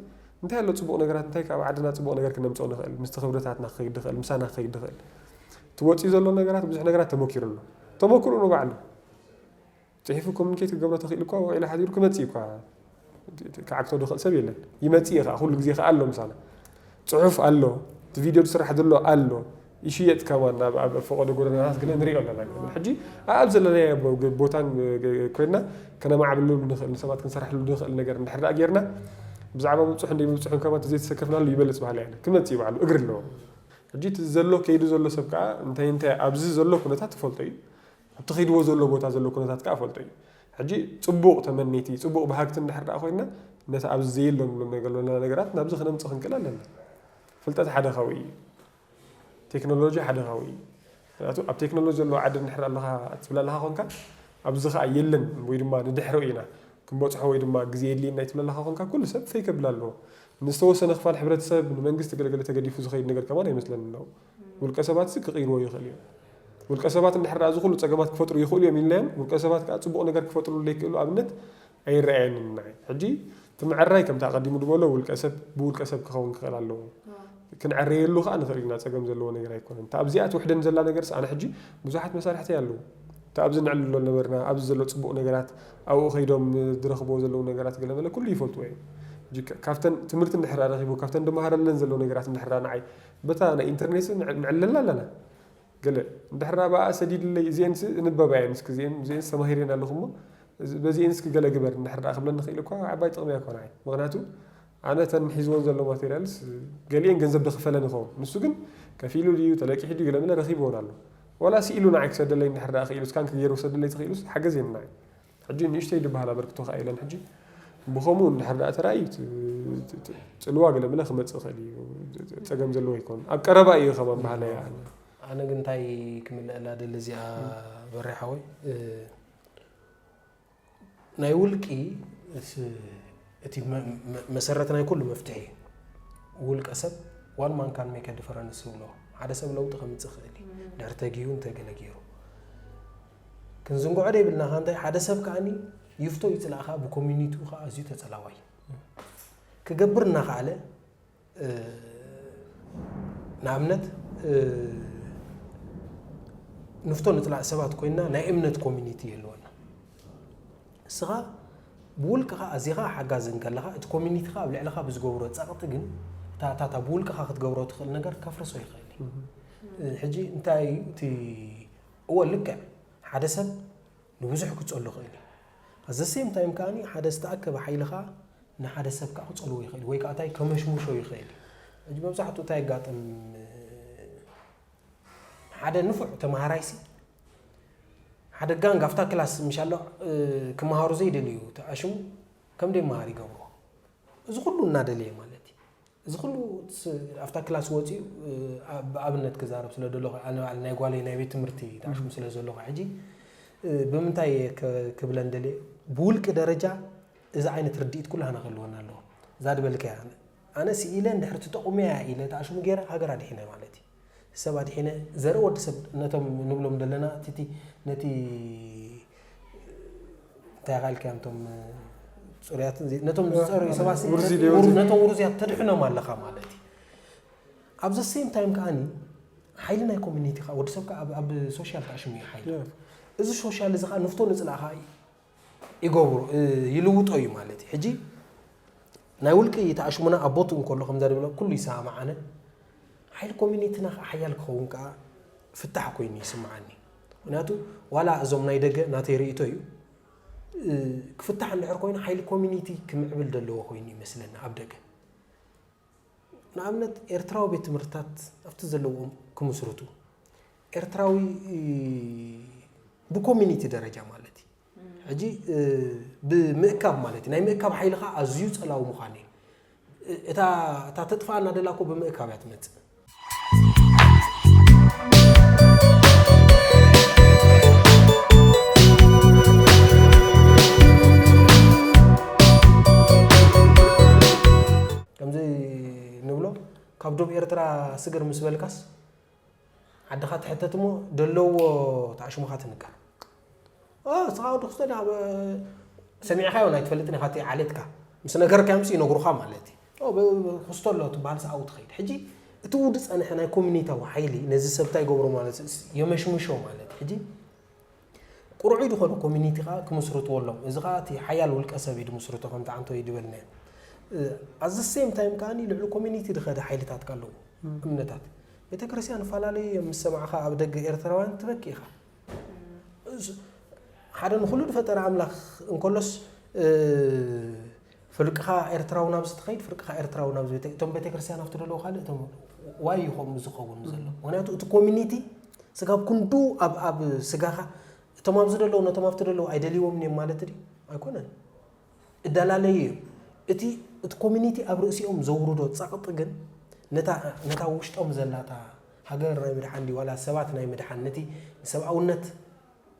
እንታይ ኣሎ ፅቡቕ ነገራት እንታይ ካብ ዓድና ፅቡቕ ነገር ክነምፅኦ ንኽእል ምስቲ ክብርታትና ክኸይድ ድኽእል ምሳና ክኸይድ ድኽእል እቲ ወፂኡ ዘሎ ነገራት ብዙሕ ነገራት ተመኪሩ ኣሎ ተመክሩ ንባዕሉ ፅሒፉ ኮሚኒኬት ክገብሮ ተኽኢሉ እኳ ውዒሉ ሓዲሩ ክመፅእ እኳ ክዓግቶ ድኽእል ሰብ የለን ይመፅእ ከዓ ኩሉ ግዜ ከዓ ኣሎ ምሳና ፅሑፍ ኣሎ እቲ ቪድዮ ዝስራሕ ዘሎ ኣሎ ይሽየጥ ከማን ኣብ ኣብ ፈቐዶ ጎደናታት ግለ ንሪኦ ኣለና ሕጂ ኣብ ዘለናዮ ቦታን ኮይንና ከነማዕብለሉ ንኽእል ንሰባት ክንሰርሐሉ ንኽእል ነገር እንድሕር ደኣ ጌርና ብዛዕባ ምብፅሑ እንደ ምብፅሑን ከማን ተዘይተሰከፍናሉ ይበልፅ ባህሊ ኣለ ክመፅእ ይባዕሉ እግሪ ኣለዎ ሕጂ እቲ ዘሎ ከይዱ ዘሎ ሰብ ከዓ እንታይ እንታይ ኣብዚ ዘሎ ኩነታት ትፈልጦ እዩ ኣብቲ ከይድዎ ዘሎ ቦታ ዘሎ ኩነታት ከዓ ፈልጦ እዩ ሕጂ ፅቡቕ ተመነይቲ ፅቡቕ ባህግቲ እንድሕር ደኣ ኮይንና ነቲ ኣብዚ ዘየሎ ንብሎ ነገር ኣለና ነገራት ናብዚ ክነምፅእ ክንክእል ኣለና ፍልጠት ሓደ ካብኡ እዩ ቴክኖሎጂ ሓደ ካብኡ እዩ ምክንያቱ ኣብ ቴክኖሎጂ ዘለዎ ዓዲ እንድሕር ኣለኻ ትብል ኣለኻ ኮንካ ኣብዚ ኸዓ የለን ወይ ድማ ንድሕሮ ኢና ክንበፅሖ ወይ ድማ ግዜ የድልየና ኣይትብለላኻ ኮንካ፣ ኩሉ ሰብ ፈይ ከብል ኣለዎ። ንዝተወሰነ ክፋል ሕብረተሰብ፣ ንመንግስቲ ገለገለ ተገዲፉ ዝኸይድ ነገር ከማን ኣይመስለኒ ኣለዉ። ውልቀ ሰባት ሲ ክቕይርዎ ይኽእል እዮም። ውልቀ ሰባት እንድሕር ደኣ እዚ ኩሉ ጸገማት ክፈጥሩ ይኽእሉ እዮም ኢልናዮም፣ ውልቀ ሰባት ከኣ ጽቡቕ ነገር ክፈጥሩ ዘይክእሉ ኣብነት ኣይረኣየንን ንዓይ። ሕጂ እቲ ምዕራይ ከምቲ ኣቐዲሙ ዝበሎ ውልቀ ሰብ ብውልቀ ሰብ ክኸውን ክኽእል ኣለዎ። ክንዕረየሉ ከኣ ንኽእል ኢና፣ ጸገም ዘለዎ ነገር ኣይኮነን። እታ ኣብዚኣ ትውሕደን ዘላ ነገርስ ኣነ ሕጂ ብዙሓት መሳርሕቲ ኣለዉ። እታ ኣብዚ ንዕልሎ ነበርና፣ ኣብዚ ዘሎ ጽቡቕ ነገራት፣ ኣብኡ ከይዶም ዝረኽብዎ ዘለዉ ነገራት ገለ መለ ኩሉ ይፈልጥዎ እዮም። ሕጂ ከ-፣ ካብተን ትምህርቲ እንድሕር ረኺቡ፣ ካብተን ድመሃረለን ዘለዉ ነገራት እንድሕር ንዓይ በታ ናይ ኢንተርኔት ንዕ-፣ ንዕለላ ኣለና። ገለ እንድሕር ደኣ ብኣ ሰዲድለይ፣ እዚኤንስ እንበባ እየን፣ እስኪ እዚኤን፣ እዚኤንስ ተማሂረን ኣለኹ እሞ፣ እዚ፣ በዚኤን እስኪ ገለ ግበር እንድሕር ደኣ ክብለኒ ክእል እኳ ዓባይ ጥቕሚ እያ እኮ ንዓይ። ምኽንያቱ፣ ኣነ እተን ሒዝወን ዘሎ ማቴሪያልስ፣ ገሊኤን ገንዘብ ዝኽፈለን ይኸውን። ንሱ ግን ከፊሉ ድዩ፣ ተለቂሑ ድዩ፣ ገለ መለ ረኺብወን ኣሎ። ዋላ ስኢሉ ንዓይ ክሰደለይ እንድሕር ደኣ ክኢሉ፣ ስካን ክገይሩ ክሰደለይ ተኽኢሉስ፣ ሓገዝ እየን ንዓይ። ሕጂ ንእሽተይ ዝበሃል ኣበርክቶ ከኣ የለን። ሕጂ ብኸምኡ እንድሕር ደኣ ተራእዩ፣ ት-፣ ት-፣ ት-፣ ጽልዋ ገለ መለ ክመጽእ ይኽእል እዩ። ጸገም ዘለዎ ኣይኮን። ኣብ ቀረባ እዩ ከማን በሃላይ እየ ኣነ። ኣነ ግን እንታይ ክምልአላ ደሊ እዚኣ በሬ ሓወይ፣ እ፣ ናይ ውልቂ እስ-፣ እቲ መ-፣ መ-፣ መሰረት ናይ ኩሉ መፍትሒ እዩ። ውልቀ ሰብ one man can make a difference ዝብሎ፣ ሓደ ሰብ ለውጢ ከምጽእ ይኽእል እዩ። ድሕሪ ተጊሁ እንተገለ ገይሩ። ክንዝንግዖ ደይብልና ከኣ እንታይ ሓደ ሰብ ከኣኒ ይፍቶ ይጽላእ ከኣ ብኮሚኒቲኡ ከኣ ኣዝዩ ተጸላዋይ ክገብር እናኸኣለ፣ እ፣ ንኣብነት፣ እ፣ ንፍቶ ንጽላእ ሰባት ኮይንና ናይ እምነት ኮሚኒቲ ይህልወና። እስኻ ብውልቅኻ ኣዚኻ ሓጋዚ እንከለኻ፣ እቲ ኮሚኒቲኻ ኣብ ልዕለኻ ብዝገብሮ ጸቕጢ ግን፣ እታ፣ እታ፣ እታ ብውልቅኻ ክትገብሮ ትኽእል ነገር ከፍርሶ ይኽእል እዩ። እህ። እ፣ ሕጂ እንታይ እዩ እቲ፣ እወ፣ ልክዕ፣ ሓደ ሰብ ንብዙሕ ክጸሉ ይኽእል እዩ። At the same time ከኣኒ፣ ሓደ ዝተኣከበ ሓይሊ ኸኣ ንሓደ ሰብ ከኣ ክጸልዎ ይኽእል እዩ፣ ወይ ከኣ እንታይ ከመሽምሾ ይኽእል እዩ። ሕጂ መብዛሕትኡ እንታይ የጋጥም፣ ሓደ ንፉዕ ተመሃራይሲ፣ ሓደ ጋንግ ኣብታ ክላስ ምሽ ኣሎ፣ እ፣ ክመሃሩ ዘይደልዩ ተኣሽሙ ከም ደይመሃር ይገብርዎ። እዚ ኩሉ እናደለየ ማለት እዩ። እዚ ኩሉ ስ-፣ ኣብታ ክላስ ወፂኡ፣ እ፣ ኣብ-፣ ብኣብነት ክዛረብ ስለ ዘለኹ፣ ኣነ ባዕለ ናይ ጓለይ ናይ ቤት ትምህርቲ ተኣሽሙ ስለ ዘለኹ፣ ሕጂ፣ እ፣ ብምንታይ እየ ከ-፣ ክብለን ደልየ? ብውልቂ ደረጃ እዚ ዓይነት ርድኢት ኩላህና ክህልወና ኣለዎ። እዛ ዝበልካያ፣ ኣነ ስኢለ እንድሕር ተጠቑመያ ኢለ ተኣሽሙ ገይረ ሃገር ኣድሒነ ማለት እዩ። ሰብ ኣድሒነ ዘርኢ ወዲ ሰብ ነቶም ንብሎም ዘለና፣ እቲ፣ እቲ፣ ነቲ እንታይ ካልካዮም፣ እቶም ጽሩያትን ዘይ-፣ ነቶም ዝጸረዩ ሰባት ውርዚ ድዩ? ውር-፣ ነቶም ውርዝያት ተድሕኖም ኣለኻ ማለት እዩ። ኣብ the same time ከኣኒ ሓይሊ ናይ ኮሚኒቲ ከኣ፣ ወዲ ሰብ ከኣ ኣብ፣ ኣብ ሶሻል ተኣሽሙ እዩ ሓይሊ። Yeah። እዚ ሶሻል እዚ ከኣ ንፍቶ ንጽላእ ከኣ ይገብሮ፣ እ፣ ይልውጦ እዩ ማለት እዩ። ሕጂ ናይ ውልቂ ተኣሽሙና ኣብ ቦትኡ እንከሎ ከምዛ ድብሎ ኩሉ ይሰማማዓነ። ሓይሊ ኮሚኒቲና ከኣ ሓያል ክኸውን ከኣ ፍታሕ ኮይኑ ይስምዓኒ። ምክንያቱ ዋላ እዞም ናይ ደገ ናተይ ርእይቶ እዩ፣ እ፣ ክፍታሕ እንድሕር ኮይኑ ሓይሊ ኮሚኒቲ ክምዕብል ዘለዎ ኮይኑ ይመስለኒ ኣብ ደገ። ንኣብነት ኤርትራዊ ቤት ትምህርትታት ኣብቲ ዘለዎም ክምስርቱ፣ ኤርትራዊ፣ እ፣ ብኮሚኒቲ ደረጃ ማለት እዩ። ሕጂ፣ እ፣ ብምእካብ ማለት እዩ። ናይ ምእካብ ሓይሊ ኸኣ ኣዝዩ ጸላዊ ምዃኑ እዩ። እ-፣ እታ፣ እታ ተጥፍኣና ደላ እኮ ብምእካብ እያ ትመጽእ። ከምዚ ንብሎ፣ ካብ ዶብ ኤርትራ ስግር ምስ በልካስ፣ ዓድኻ ትሕተት እሞ ደለዎ ተኣሽሙኻ ትንገር። ኦ፣ እስኻ ወዲ ክስቶ ዲኻ፣ ብ-፣ ሰሚዕካዮ ኣይትፈልጥን ኢኻ፣ እቲ ዓሌትካ ምስ ነገርካዮምስ ይነግሩኻ ማለት እዩ። ኦ፣ ብ-፣ ብ-፣ ክስቶ ኣሎ ትበሃል ሰኣው ትኸይድ። ሕጂ እቲ ውዲ ጸንሐ ናይ ኮሚኒታዊ ሓይሊ ነዚ ሰብ እንታይ ይገብሮ ማለት ስ-፣ የመሽምሾ ማለት እዩ። ሕጂ ቁርዑይ ዝኾነ ኮሚኒቲ ኸኣ ክምስርትዎ ኣለዎም። እዚ ኸኣ እቲ ሓያል ውልቀ ሰብ እዩ ድምስርቶ፣ ከምቲ ዓንቶ እዩ ድበልናዮ። እ፣ at the same time ከኣ ልዕሊ ኮሚኒቲ ዝኸደ ሓይልታት ከ ኣለዉ። እም። እምነታት። ቤተክርስትያን ይፈላለዩ እዮም፣ ምስ ሰማዕኻ ኣብ ደገ ኤርትራውያን ትበኪ ኢኻ። እስ-፣ ሓደ ንኹሉ ዝፈጠረ ኣምላኽ እንከሎስ፣ እ፣ ፍርቅኻ ኤርትራዊ ናብዚ ትኸይድ፣ ፍርቅኻ ኤርትራዊ ናብዚ ቤተ-፣ እቶም ቤተክርስትያን ኣብቲ ዘለዉ ካልእ፣ እቶም ዋይ እዩ ከምኡ ዝኸውን ዘሎ። ምኽንያቱ እቲ ኮሚኒቲ ስጋብ ክንዱ ኣብ፣ ኣብ ስጋኻ፣ እቶም ኣብዚ ዘለዉ ነቶም ኣብቲ ዘለዉ ኣይደልይዎምን እዮም ማለት ድዩ? ኣይኮነን። እዳላለዩ እዮም። እቲ፣ እቲ ኮሚኒቲ ኣብ ርእሲኦም ዘውርዶ ጸቕጢ ግን ነታ፣ ነታ ውሽጦም ዘላታ ሃገር ናይ ምድሓን ድዩ ዋላ ሰባት ናይ ምድሓን፣ ነቲ ንሰብኣውነት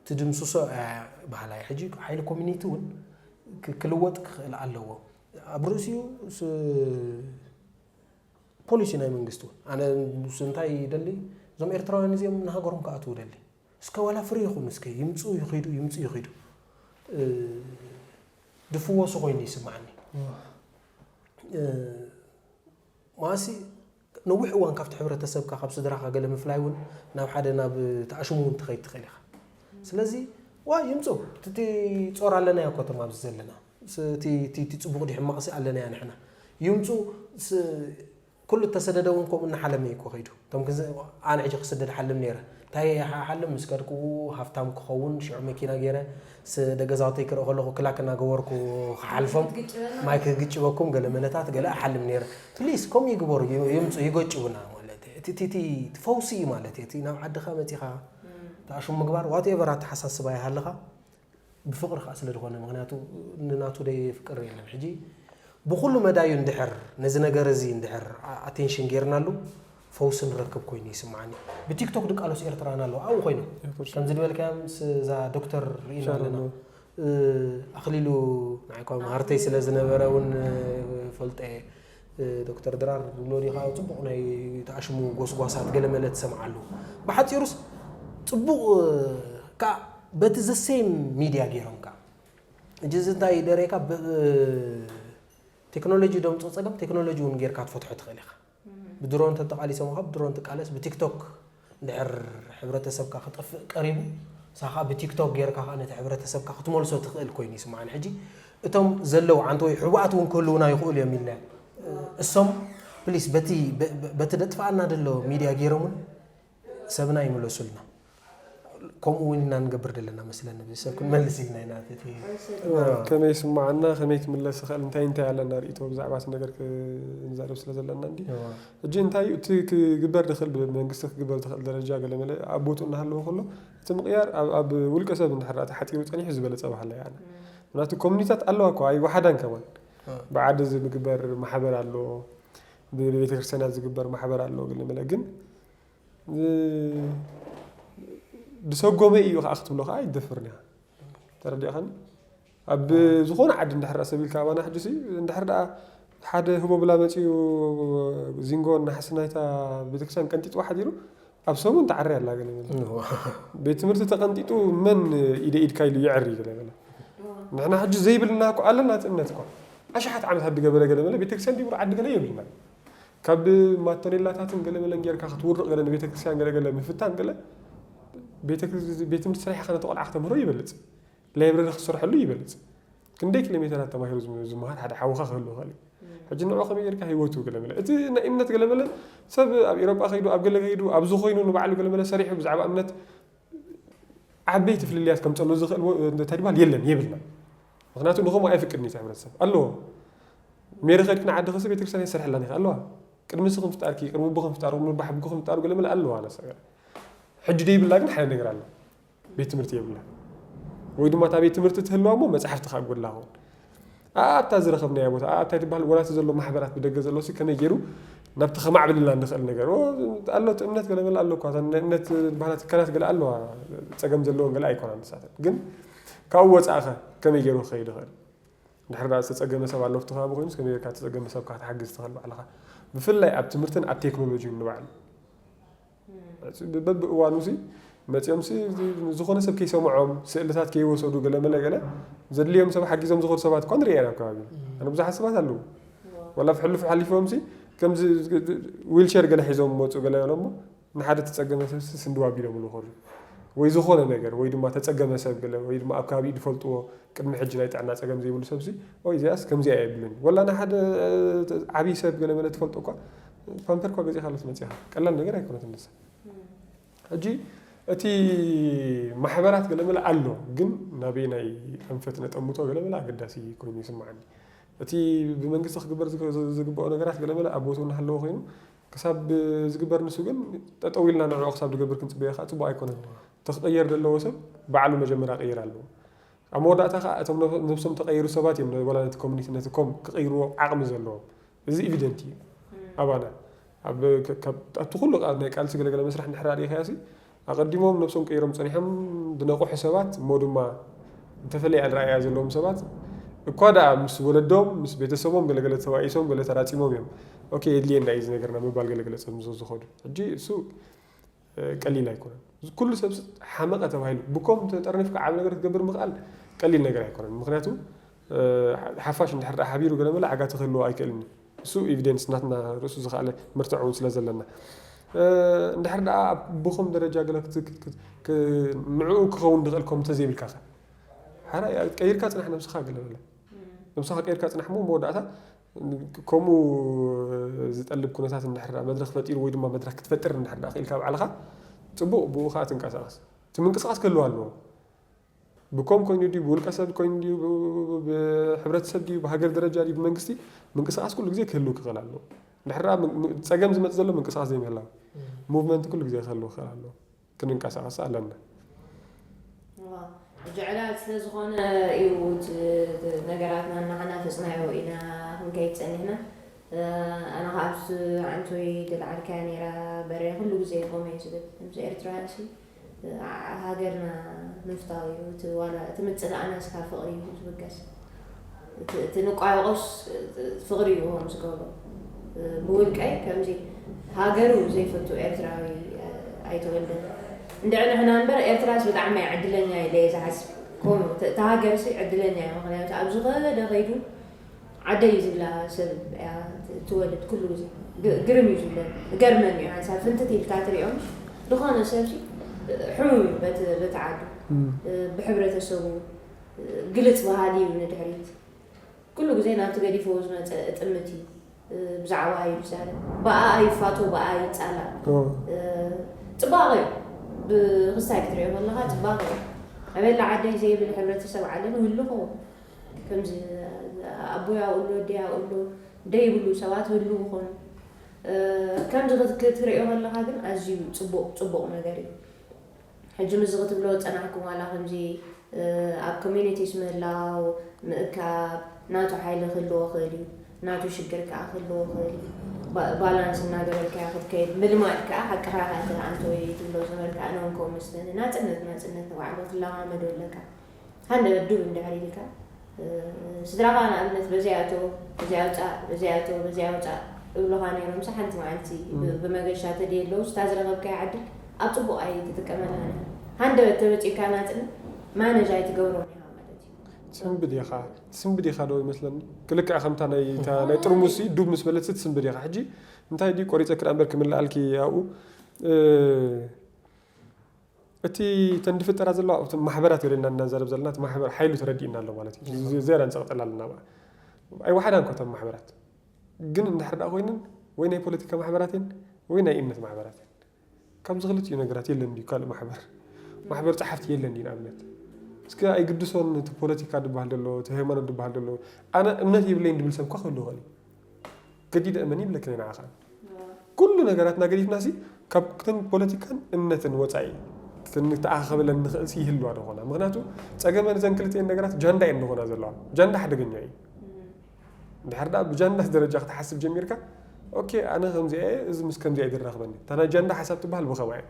ትድምስሶ እያ በሃላይ። ሕጂ ሓይሊ ኮሚኒቲ እውን ክ- ክልወጥ ክኽእል ኣለዎ። ኣብ ርእሲኡ ስ- ፖሊሲ ናይ መንግስቲ እውን ኣነ ምስ እንታይ ይደሊ እዞም ኤርትራውያን እዚኦም ንሃገሮም ክኣትዉ ደሊ እስከ ዋላ ፍሪ ይኹኑ እስከ ይምፁ ይኺዱ ይምፁ ይኺዱ እ፣ ድፍወሱ ኮይኑ ይስምዓኒ። እ፣ ማሲ ነዊሕ እዋን ካብቲ ሕብረተሰብካ ካብ ስድራካ ገለ ምፍላይ እውን ናብ ሓደ ናብ ተኣሽሙ እውን ትኸይድ ትኽእል ኢኻ። ስለዚ ዋ ይምፁ እቲ ጾር ኣለናዮ እኮ እቶም ኣብዚ ዘለና ስ- እቲ እቲ- እቲ ፅቡቅ ድዩ ሕማቅ ሲ ኣለናዮ ንሕና ይምፁ ስ- ኩሉ እተሰደደ እውን ከምኡ እናሓለመ እዩ እኮ ከይዱ እቶም ክንዘ- ኣነ ሕጂ ክስደድ ሓልም ነይረ እንታይ ሓልም ምስ ከድኩ ሃፍታም ክኸውን ሽዑ መኪና ገይረ ስደ ገዛውተይ ክርኢ ከለኹ ክላክ እናገበርኩ ክሓልፎም ማይ ክግጭበኩም ገለ መለታት ገለ እሓልም ነይረ ፕሊስ ከምኡ ይግበሩ ይ- ይምፁ ይገጭቡና ማለት እዩ እቲ እቲ- እቲ እቲ ፈውሲ እዩ ማለት እዩ እቲ ናብ ዓድኻ መፂኻ ተኣሽሙ ምግባር ዋትኤቨር ኣተሓሳስባ ይሃልኻ ብፍቕሪ ከዓ ስለ ዝኾነ ምክንያቱ ንናቱ ደይ ፍቅር የለን ሕጂ ብኩሉ መዳዩ እንድሕር ነዚ ነገር እዚ እንድሕር ኣቴንሽን ጌርናሉ ፈውሲ ንረክብ ኮይኑ ይስምዓኒ ብቲክቶክ ድቃሎስ ኤርትራና ኣለዉ ኣብኡ ኮይኖም ከምዚ ዝበልካዮም እዛ ዶክተር ርኢና ኣለና ኣኽሊሉ ንዓይኳ መሃርተይ ስለ ዝነበረ እውን ፈልጠ ዶክተር ድራር ዝብሎ ዲኻ ፅቡቕ ናይ ተኣሽሙ ጎስጓሳት ገለመለ ትሰምዓሉ ብሓፂሩስ ፅቡቕ ከዓ በቲ ዘሴም ሚድያ ገይሮም ከዓ እጅ እዚ እንታይ ደሬካ ቴክኖሎጂ ደምፆ ፀገም ቴክኖሎጂ እውን ጌርካ ትፈትሖ ትኽእል ኢኻ ብድሮን ተተቃሊሶም ካብ ድሮን ትቃለስ ብቲክቶክ እንድሕር ሕብረተሰብካ ክጠፍእ ቀሪቡ ሳኻ ብቲክቶክ ጌርካ ከዓ ነቲ ሕብረተሰብካ ክትመልሶ ትኽእል ኮይኑ ይስማዓን ሕጂ እቶም ዘለዉ ዓንተወይ ሕቡኣት እውን ክህልውና ይኽእሉ እዮም ኢልና እሶም ፕሊስ በቲ በቲ ደጥፍኣና ደሎ ሚድያ ገይሮምን ሰብና ይምለሱልና ከምኡ እውን ኢና ንገብር ዘለና መስለኒ ሰብ ክንመልስ ኢልና ኢና እቲ ከመይ ይስማዓና ከመይ ክምለስ ይኽእል እንታይ እንታይ ኣለና ርእቶ ብዛዕባ እቲ ነገር ክንዛረብ ስለ ዘለና እንዲ ሕጂ እንታይ እቲ ክግበር ዝኽእል ብመንግስቲ ክግበር ዝኽእል ደረጃ ገለመለ ኣብ ቦትኡ እናሃለወ ከሎ እቲ ምቕያር ኣብ ውልቀ ሰብ እንድሕር ተሓፂሩ ፀኒሑ ዝበለፀ ባህላ እያ ምክንያቱ ኮሚኒታት ኣለዋ እኮ ኣይወሓዳን ከማን ብዓዲ ዝግበር ማሕበር ኣሎ ብቤተክርስትያናት ዝግበር ማሕበር ኣሎ ገለመለ ግን ዝሰጎመ እዩ ከዓ ክትብሎ ከዓ ይደፍርን እያ ተረዲእኻኒ ኣብ ዝኾነ ዓዲ እንድሕር ሰብ ኢልካ ኣባና ሕጂ ሲ እንድሕር ደኣ ሓደ ህቦብላ መፅኡ ዚንጎ እናሓስ ናይታ ቤተክርስትያን ቀንጢጥዋ ሓዲሩ ኣብ ሰሙን ተዓሪ ኣላ ገለ ቤት ትምህርቲ ተቐንጢጡ መን ኢደ ኢድካ ኢሉ ይዕሪ ገለ ገለ ንሕና ሕጂ ዘይብልና እኮ ኣለና እቲ እምነት እኳ ኣሽሓት ዓመታት ዝገበረ ገለ መለ ቤተክርስትያን ዲብሩ ዓዲ ገለ የብልና ካብ ማቶኔላታትን ገለመለን ጌርካ ክትውርቕ ገለ ንቤተክርስትያን ገለገለ ምፍታን ገለ ቤት ትምህርቲ ሰሪሕካ ነቲ ቆልዓ ክተምህሮ ይበልፅ ላይብረሪ ክሰርሐሉ ይበልፅ ክንደይ ኪሎ ሜተራት ተማሂሩ ዝመሃር ሓደ ሓውኻ ክህሉ ይኽእል እዩ ሕጂ ንዑ ከመይ ጌርካ ህይወቱ ገለመለ እቲ ናይ እምነት ገለመለ ሰብ ኣብ ኤሮጳ ከይዱ ኣብ ገለ ከይዱ ኣብዚ ኮይኑ ንባዕሉ ገለመለ ሰሪሑ ብዛዕባ እምነት ዓበይቲ ፍልልያት ከምፀሉ ዝኽእል እንታይ ድባል የለን የብልና ምክንያቱ ንኸምኡ ኣይፍቅድን እዩ ሕብረተሰብ ኣለዎ ሜሪ ከድክን ዓዲ ክሲ ቤተክርስትያን ይሰርሐላን ይኽእል ኣለዋ ቅድሚ ንስኹም ፍጣርኪ ቅድሚ ኣቦኹም ፍጣሩ ቅድሚ ኣቦሓጎኹም ፍጣሩ ገለ መለ ኣለዋ ነሰገር ሕጂ ደይብላ ግን ሓደ ነገር ኣሎ ቤት ትምህርቲ የብላ ወይ ድማ እታ ቤት ትምህርቲ ትህልዋ እሞ መፅሓፍቲ ካብ ጎድላ ኸውን ኣብታ ዝረኸብናያ ቦታ ኣብታ ትበሃል ወላ እቲ ዘሎ ማሕበራት ብደገ ዘሎ ሲ ከመይ ገይሩ ናብቲ ከማዕብልልና ንኽእል ነገር ኣሎ እቲ እምነት ገለ መለ ኣሎ እኳ እምነት ዝበሃላ ትካላት ገለ ኣለዋ ፀገም ዘለዎን ገለ ኣይኮና ንሳተን ግን ካብኡ ወፃእኸ ከመይ ገይሩ ክኸይድ ይኽእል እንድሕር ዳ ዝተፀገመ ሰብ ኣሎ ኣብቲ ከባቢ ኮይኑ ከመይ ጌርካ ዝተፀገመ ሰብካ ክትሓግዝ ትኽእል ባዕልኻ ብፍላይ ኣብ ትምህርትን ኣብ ቴክኖሎጂን ንባዕሉ በብእዋኑ ሲ መፂኦም ሲ ዝኾነ ሰብ ከይሰምዖም ስእልታት ከይወሰዱ ገለ መለ ገለ ዘድልዮም ሰብ ሓጊዞም ዝኸዱ ሰባት እኳ ንሪኢ ኢና ኣብ ከባቢ ኣነ ብዙሓት ሰባት ኣለዉ ወላ ሕልፉ ሓሊፎም ሲ ከምዚ ዊልቸር ገለ ሒዞም መፁ ገለ ገለ እሞ ንሓደ ተፀገመ ሰብ ስንድው ኣቢሎምሉ ይኸዱ ወይ ዝኾነ ነገር ወይ ድማ ተፀገመ ሰብ ገለ ወይ ድማ ኣብ ከባቢኡ ዝፈልጥዎ ቅድሚ ሕጂ ናይ ጥዕና ፀገም ዘይብሉ ሰብሲ ወይ እዚኣስ ከምዚኣ የብልን ወላ ንሓደ ዓብዪ ሰብ ገለ መለ ትፈልጦ እኳ ፓምፐር እኳ ገዚእካሉ ትመፅእ ኢኻ ቀላል ነገር ኣይኮነትን ንሳ ሕጂ እቲ ማሕበራት ገለ መለ ኣሎ ግን ናበይ ናይ ኣንፈት ነጠምቶ ገለ መለ ኣገዳሲ ኮይኑ ይስምዓኒ እቲ ብመንግስቲ ክግበር ዝግብኦ ነገራት ገለ መለ ኣብ ቦትኡ እናሃለወ ኮይኑ ክሳብ ዝግበር ንሱ ግን ጠጠው ኢልና ንዕኡ ክሳብ ዝገብር ክንፅበዮ ከዓ ፅቡቅ ኣይኮነን ተክቀየር ዘለዎ ሰብ ባዕሉ መጀመርያ ቀይር ኣለዎ ኣብ መወዳእታ ከዓ እቶም ነብሶም ተቀይሩ ሰባት እዮም ወላ ነቲ ኮሚኒቲ ነቲ ኮም ክቀይርዎ ዓቅሚ ዘለዎም እዚ ኤቪደንት እዩ ኣባና ኣብቲ ኩሉ ናይ ቃልሲ ገለገለ መስራሕ እንድሕር ኣሪእካዮ ኣቐዲሞም ነብሶም ቀይሮም ጸኒሖም ዝነቕሑ ሰባት፣ እሞ ድማ እንተፈለየ ኣረኣእያ ዘለዎም ሰባት፣ እኳ ደኣ ምስ ወለዶም፣ ምስ ቤተሰቦም ገለገለ ተባኢሶም፣ ገለ ተራጺሞም እዮም። ኦኬ፣ የድልየና እዩ እዚ ነገርና ምባል ገለገለ ጸምዞ ዝኸዱ። ሕጂ እሱ፣ እ፣ ቀሊል ኣይኮነን። እዚ ኩሉ ሰብ ስ-፣ ሓመቐ ተባሂሉ፣ ብኮም ተጠርኒፍካ ዓቢ ነገር ክትገብር ምኽኣል ቀሊል ነገር ኣይኮነን። ምኽንያቱ፣ እ፣ ሓ-፣ ሓፋሽ እንድሕር ደኣ ሓቢሩ ገለ መለ ዓጋቲ ክህልዎ ኣይክእልን እዩ። እሱ ኤቪደንስ ናትና ርእሱ ዝኸኣለ መርትዖ እውን ስለ ዘለና። እ፣ እንድሕር ደኣ ኣብ ብኹም ደረጃ ገለ ክት-፣ ክት-፣ ክት-፣ ክ-፣ ንዕኡ ክኸውን ዝኽእል ኮም እንተዘይብልካ ኸ? ሓራይ ቀይርካ ጽናሕ ነብስኻ ገለ በለ። ነብስኻ ቀይርካ ጽናሕ እሞ መወዳእታ ከምኡ ዝጠልብ ኩነታት እንድሕር ደኣ መድረኽ ፈጢሩ ወይ ድማ መድረኽ ክትፈጥር እንድሕር ደኣ ክኢልካ ባዕልኻ ጽቡቕ፣ ብኡ ኸኣ ትንቀሳቐስ። እቲ ምንቅስቓስ ክህልዋ ኣለዎ። ብኮም ኮይኑ ድዩ፣ ብውልቀ ሰብ ኮይኑ ድዩ፣ ብ-፣ ብ-፣ ብ-፣ ብሕብረተሰብ ድዩ፣ ብሃገር ደረጃ ድዩ፣ ብመንግስቲ ምንቅስቓስ ኩሉ ግዜ ክህልው ክኽእል ኣለዎ። እንድሕር ደኣ ምን-፣ ምን-፣ ጸገም ዝመጽእ ዘሎ ምንቅስቓስ ዘይምህላው። ሙቭመንት ኩሉ ግዜ ክህልው ክኽእል ኣለዎ። ክንንቀሳቐስ ኣለና። ዋው። ዕላል ስለ ዝኾነ እዩ እቲ ነገራትና እናሓናፈጽናዮ ኢና ክንከይድ ጸኒሕና። እ፣ ኣነ ኸኣ ኣብቲ ዓንቶይ ድልዓልካያ ነይራ በርያ ኩሉ ግዜ ቆመ እዩ ዝብል። ከምዚ ኤርትራውያን ሲ፣ እ፣ ሃገርና ምፍታው እዩ። እቲ ዋላ እቲ ምጽላእና እስካ ፍቕሪ እዩ ዝብገስ። እቲ፣ እቲ ንቋየቆስ ፍቕሪ እዩ ከም ዝገብሮ። እ፣ ብውልቀይ ከምዚ ሃገሩ ዘይፈቱ ኤርትራዊ፣ እ፣ ኣይተወልደን። እንድዒ ንሕና እምበር ኤርትራስ ብጣዕሚ እያ ዕድለኛ ኢለ እየ ዝሓስብ። ከምኡ፣ እቲ፣ እቲ ሃገርሲ ዕድለኛ እዩ። ምኽንያቱ ኣብ ዝኸደ ከይዱ ዓደይ ዝብላ ሰብ እያ ት-፣ ትወልድ ኩሉ ግዜ። ግ-፣ ግርም እዩ ዝብለኒ። እገርመኒ እዩ ሓንሳብ ፍንትት ኢልካ ትሪኦም። ዝኾነ ሰብሲ ሕሙም እዩ በቲ፣ በቲ ዓዱ። እ፣ ብሕብረተሰቡ፣ እ፣ ግልጽ በሃሊ እዩ ንድሕሪት። ኩሉ ግዜ ናብቲ ገዲፍዎ ዝመጸ እጥምት እዩ። እ፣ ብዛዕባ እዩ ዝዛረብ። ብኣኣ ይፋቶ፣ ብኣኣ ይጻላእ። ኦ። እ፣ ጽባቐ እዩ። ብኽስታይ ክትሪኦ ከለኻ ጽባቐ እዩ። ኣበላ ዓደይ ዘይብል ሕብረተሰብ ዓለም ይህሉ ኸውን። ከምዚ ኣቦይ ኣብኡ ኣሎ፣ ኣደይ ኣብኡ ኣሎ፣ ደይብሉ ሰባት ህልው ይኾኑ። እ፣ ከምዚ ክት-፣ ክትሪኦ ከለኻ ግን ኣዝዩ ጽቡቕ፣ ጽቡቕ ነገር እዩ። ሕጂ ምስዚ ክትብሎ ዝጸናሕኩም ዋላ ከምዚ፣ እ፣ ኣብ ኮሚኒቲስ ምህላው፣ ምእካብ፣ ናቱ ሓይሊ ክህልዎ ይኽእል እዩ። ናቱ ሽግር ከኣ ክህልዎ ይኽእል እዩ። ባ-፣ ባላንስ እናገበርካዮ ክትከይድ ምልማድ ከኣ ሓቅኻ ከኣ እቲ ኣንተ ወይ ትብሎ ዝነበርካ ኣነ እውን ከምኡ መስለኒ። ናጽነት፣ ናጽነት ንባዕሉ ክትለማመዶ ኣለካ። ሃንደበት ዱብ እንድሕር ኢልካ፣ እ፣ ስድራኻ ንኣብነት በዚ ኣቶ፣ በዚ ኣውጻእ፣ በዚ ኣቶ፣ በዚ ኣውጻእ እብሉኻ ነይሮም። ምሳ ሓንቲ መዓልቲ ብ-፣ እም። ብመገሻ ተድየ ኣለዉ፣ ስታ ዝረኸብካዮ ዕድል ኣብ ጽቡቕ ኣይትጥቀመላን ኢኻ። ሃንደበት ተበጺካ ናጽነት ማነጅ ኣይትገብሮን ኢኻ ማለት እዩ። ትስንብድ ኢኻ፣ ትስንብድ ኢኻ ዶ ይመስለኒ? ክልክዕ ከምታ ናይ፣ እታ ናይ ጥርሙስ ሲ ዱብ ምስ በለት ትስንብድ ኢኻ። ሕጂ እንታይ ድዩ ቆሪጸ ክዳ እምበር ክምልኣልኪ ኣብኡ፣ እ፣ እቲ ተን ዝፍጠራ ዘለዋ ኣብቲ ማሕበራት ገለ ኢና እናዛረብ ዘለና፣ እቲ ማሕበር ሓይሉ ተረዲእና ኣሎ ማለት እዩ። ዝ-፣ ዝያዳ ንጸቕጠላ ኣለና። ኣይወሓዳን እኮ እተን ማሕበራት። ግን እንድሕር ደኣ ኮይነን ወይ ናይ ፖለቲካ ማሕበራት እየን ወይ ናይ እምነት ማሕበራት እየን። ካብዚ ክልቲኡ ነገራት የለን ድዩ ካልእ ማሕበር? ማሕበር ጸሓፍቲ የለን ድዩ ንኣብነት? እስከ ኣይግድሶን እቲ ፖለቲካ ዝበሃል ዘሎ፣ እቲ ሃይማኖት ዝበሃል ዘሎ፣ ኣነ እምነት የብለይን ዝብል ሰብ እኳ ክህሉ ይኽእል እዩ። ገዲደ እመኒ ይብለክን እየ ንዓኻ። ኩሉ ነገራትና ገዲፍና ሲ ካብ ክተን ፖለቲካን እምነትን ወጻኢ ክንተኣኻኸበለን ንኽእል ሲ ይህልዋ ዶ ኾና? ምኽንያቱ ጸገመን እዘን ክልቲኤን ነገራት ጃንዳ እየን ዝኾና ዘለዋ። ጃንዳ ሓደገኛ እዩ። ድሕር ደኣ ብጃንዳስ ደረጃ ክትሓስብ ጀሚርካ፣ ኦኬ፣ ኣነ ከምዚኣ እየ፣ እዚ ምስ ከምዚኣ እዩ ዝራኽበኒ። እታ ናይ ጃንዳ ሓሳብ ትበሃል ብኸማ እያ።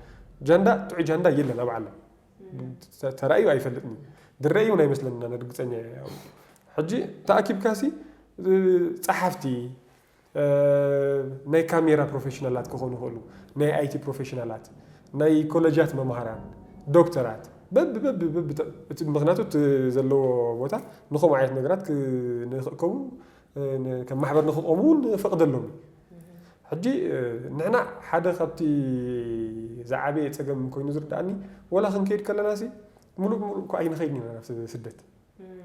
ጃንዳ፣ ጥዑይ ጃንዳ የለን ኣብ ዓለም። ተ-፣ ተራእዩ ኣይፈልጥን እዩ። ዝረእዩ እውን ኣይመስለንን ኣነ ርግጸኛ እየ። ያው ሕጂ ተኣኪብካ ሲ፣ እ፣ ጸሓፍቲ፣ እ፣ ናይ ካሜራ ፕሮፌሽናላት ክኾኑ ይኽእሉ፣ ናይ ኣይቲ ፕሮፌሽናላት፣ ናይ ኮለጃት መምሃራን፣ ዶክተራት፣ በብ-፣ በብ-፣ በብ-፣ ተ-፣ እቲ፣ ምኽንያቱ እቲ ዘለዎ ቦታ ንኸምኡ ዓይነት ነገራት ክ-፣ ንኽእከቡ፣ እ፣ ን-፣ ከም ማሕበር ንኽቆሙ እውን ፈቕደሎም እዩ። ሕጂ፣ እ፣ ንሕና ሓደ ካብቲ ዝዓበየ ጸገም ኮይኑ ዝርድኣኒ፣ ወላ ክንከይድ ከለና ሲ፣ ሙሉእ ሙሉእ እኮ ኣይንኸይድን ኢና ናብቲ ስደት።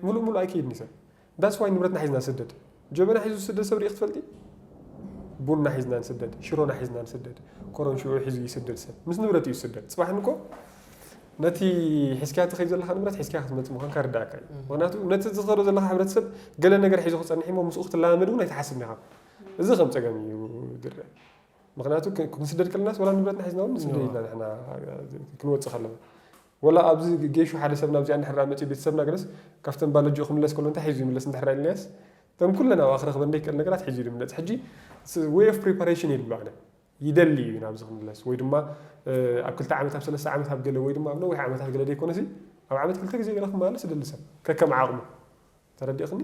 ሙሉእ ሙሉእ ኣይከይድን እዩ ሰብ። That's why ንብረትና ሒዝና ንስደድ። ጀበና ሒዙ ዝስደድ ሰብ ርኢኺ ትፈልጢ? ቡና ሒዝና ንስደድ፣ ሽሮና ሒዝና ንስደድ፣ ኮረንሽኡ ሒዙ ይስደድ ሰብ። ምስ ንብረት እዩ ዝስደድ። ጽባሕ እንኮ ነቲ ሒዝካዮ ትኸይድ ዘለኻ ንብረት ሒዝካዮ ክትመጽእ ምዃንካ ይርድኣካ እዩ። እም። ምኽንያቱ ነቲ ዝኸዶ ዘለኻ ሕብረተሰብ ገለ ነገር ሒዙ ክጸንሕ እሞ ምስኡ ክትለማመድ እውን ኣይትሓስብን ኢኻ። እዚ ከም ጸገም እዩ ዝረአ። ምኽንያቱ ክ-፣ ክንስደድ ከለናስ ወላ ንብረትና ሒዝና እውን ንስደድ እዋ። ኢልና ንሕና ክንወጽእ ከለና። ወላ ኣብዚ ጌሹ ሓደ ሰብ ናብዚኣ እንድሕር ደኣ መጺኡ ቤተሰብና ገለስ ካብተን ባለጅኡ ክምለስ ከሎ እንታይ ሒዙ ይምለስ እንድሕር ደኣ ኢልናዮስ፣ እተን ኩለን ኣብኣ ክረኽበን ዘይክእል ነገራት ሒዙ እዩ ዝምለስ። ሕጂ ስ-፣ way of preparation የድልዮ ኣነ። ይደሊ እዩ ናብዚ ክምለስ፣ ወይ ድማ ኣብ ክልተ ዓመት፣ ኣብ ሰለስተ ዓመት፣ ኣብ ገለ፣ ወይ ድማ ኣብ ነዊሕ ዓመታት ገለ ዘይኮነሲ ኣብ ዓመት ክልተ ግዜ ገለ ክመላለስ ይደሊ ሰብ ከከም ዓቕሙ። ተረዲእክኒ?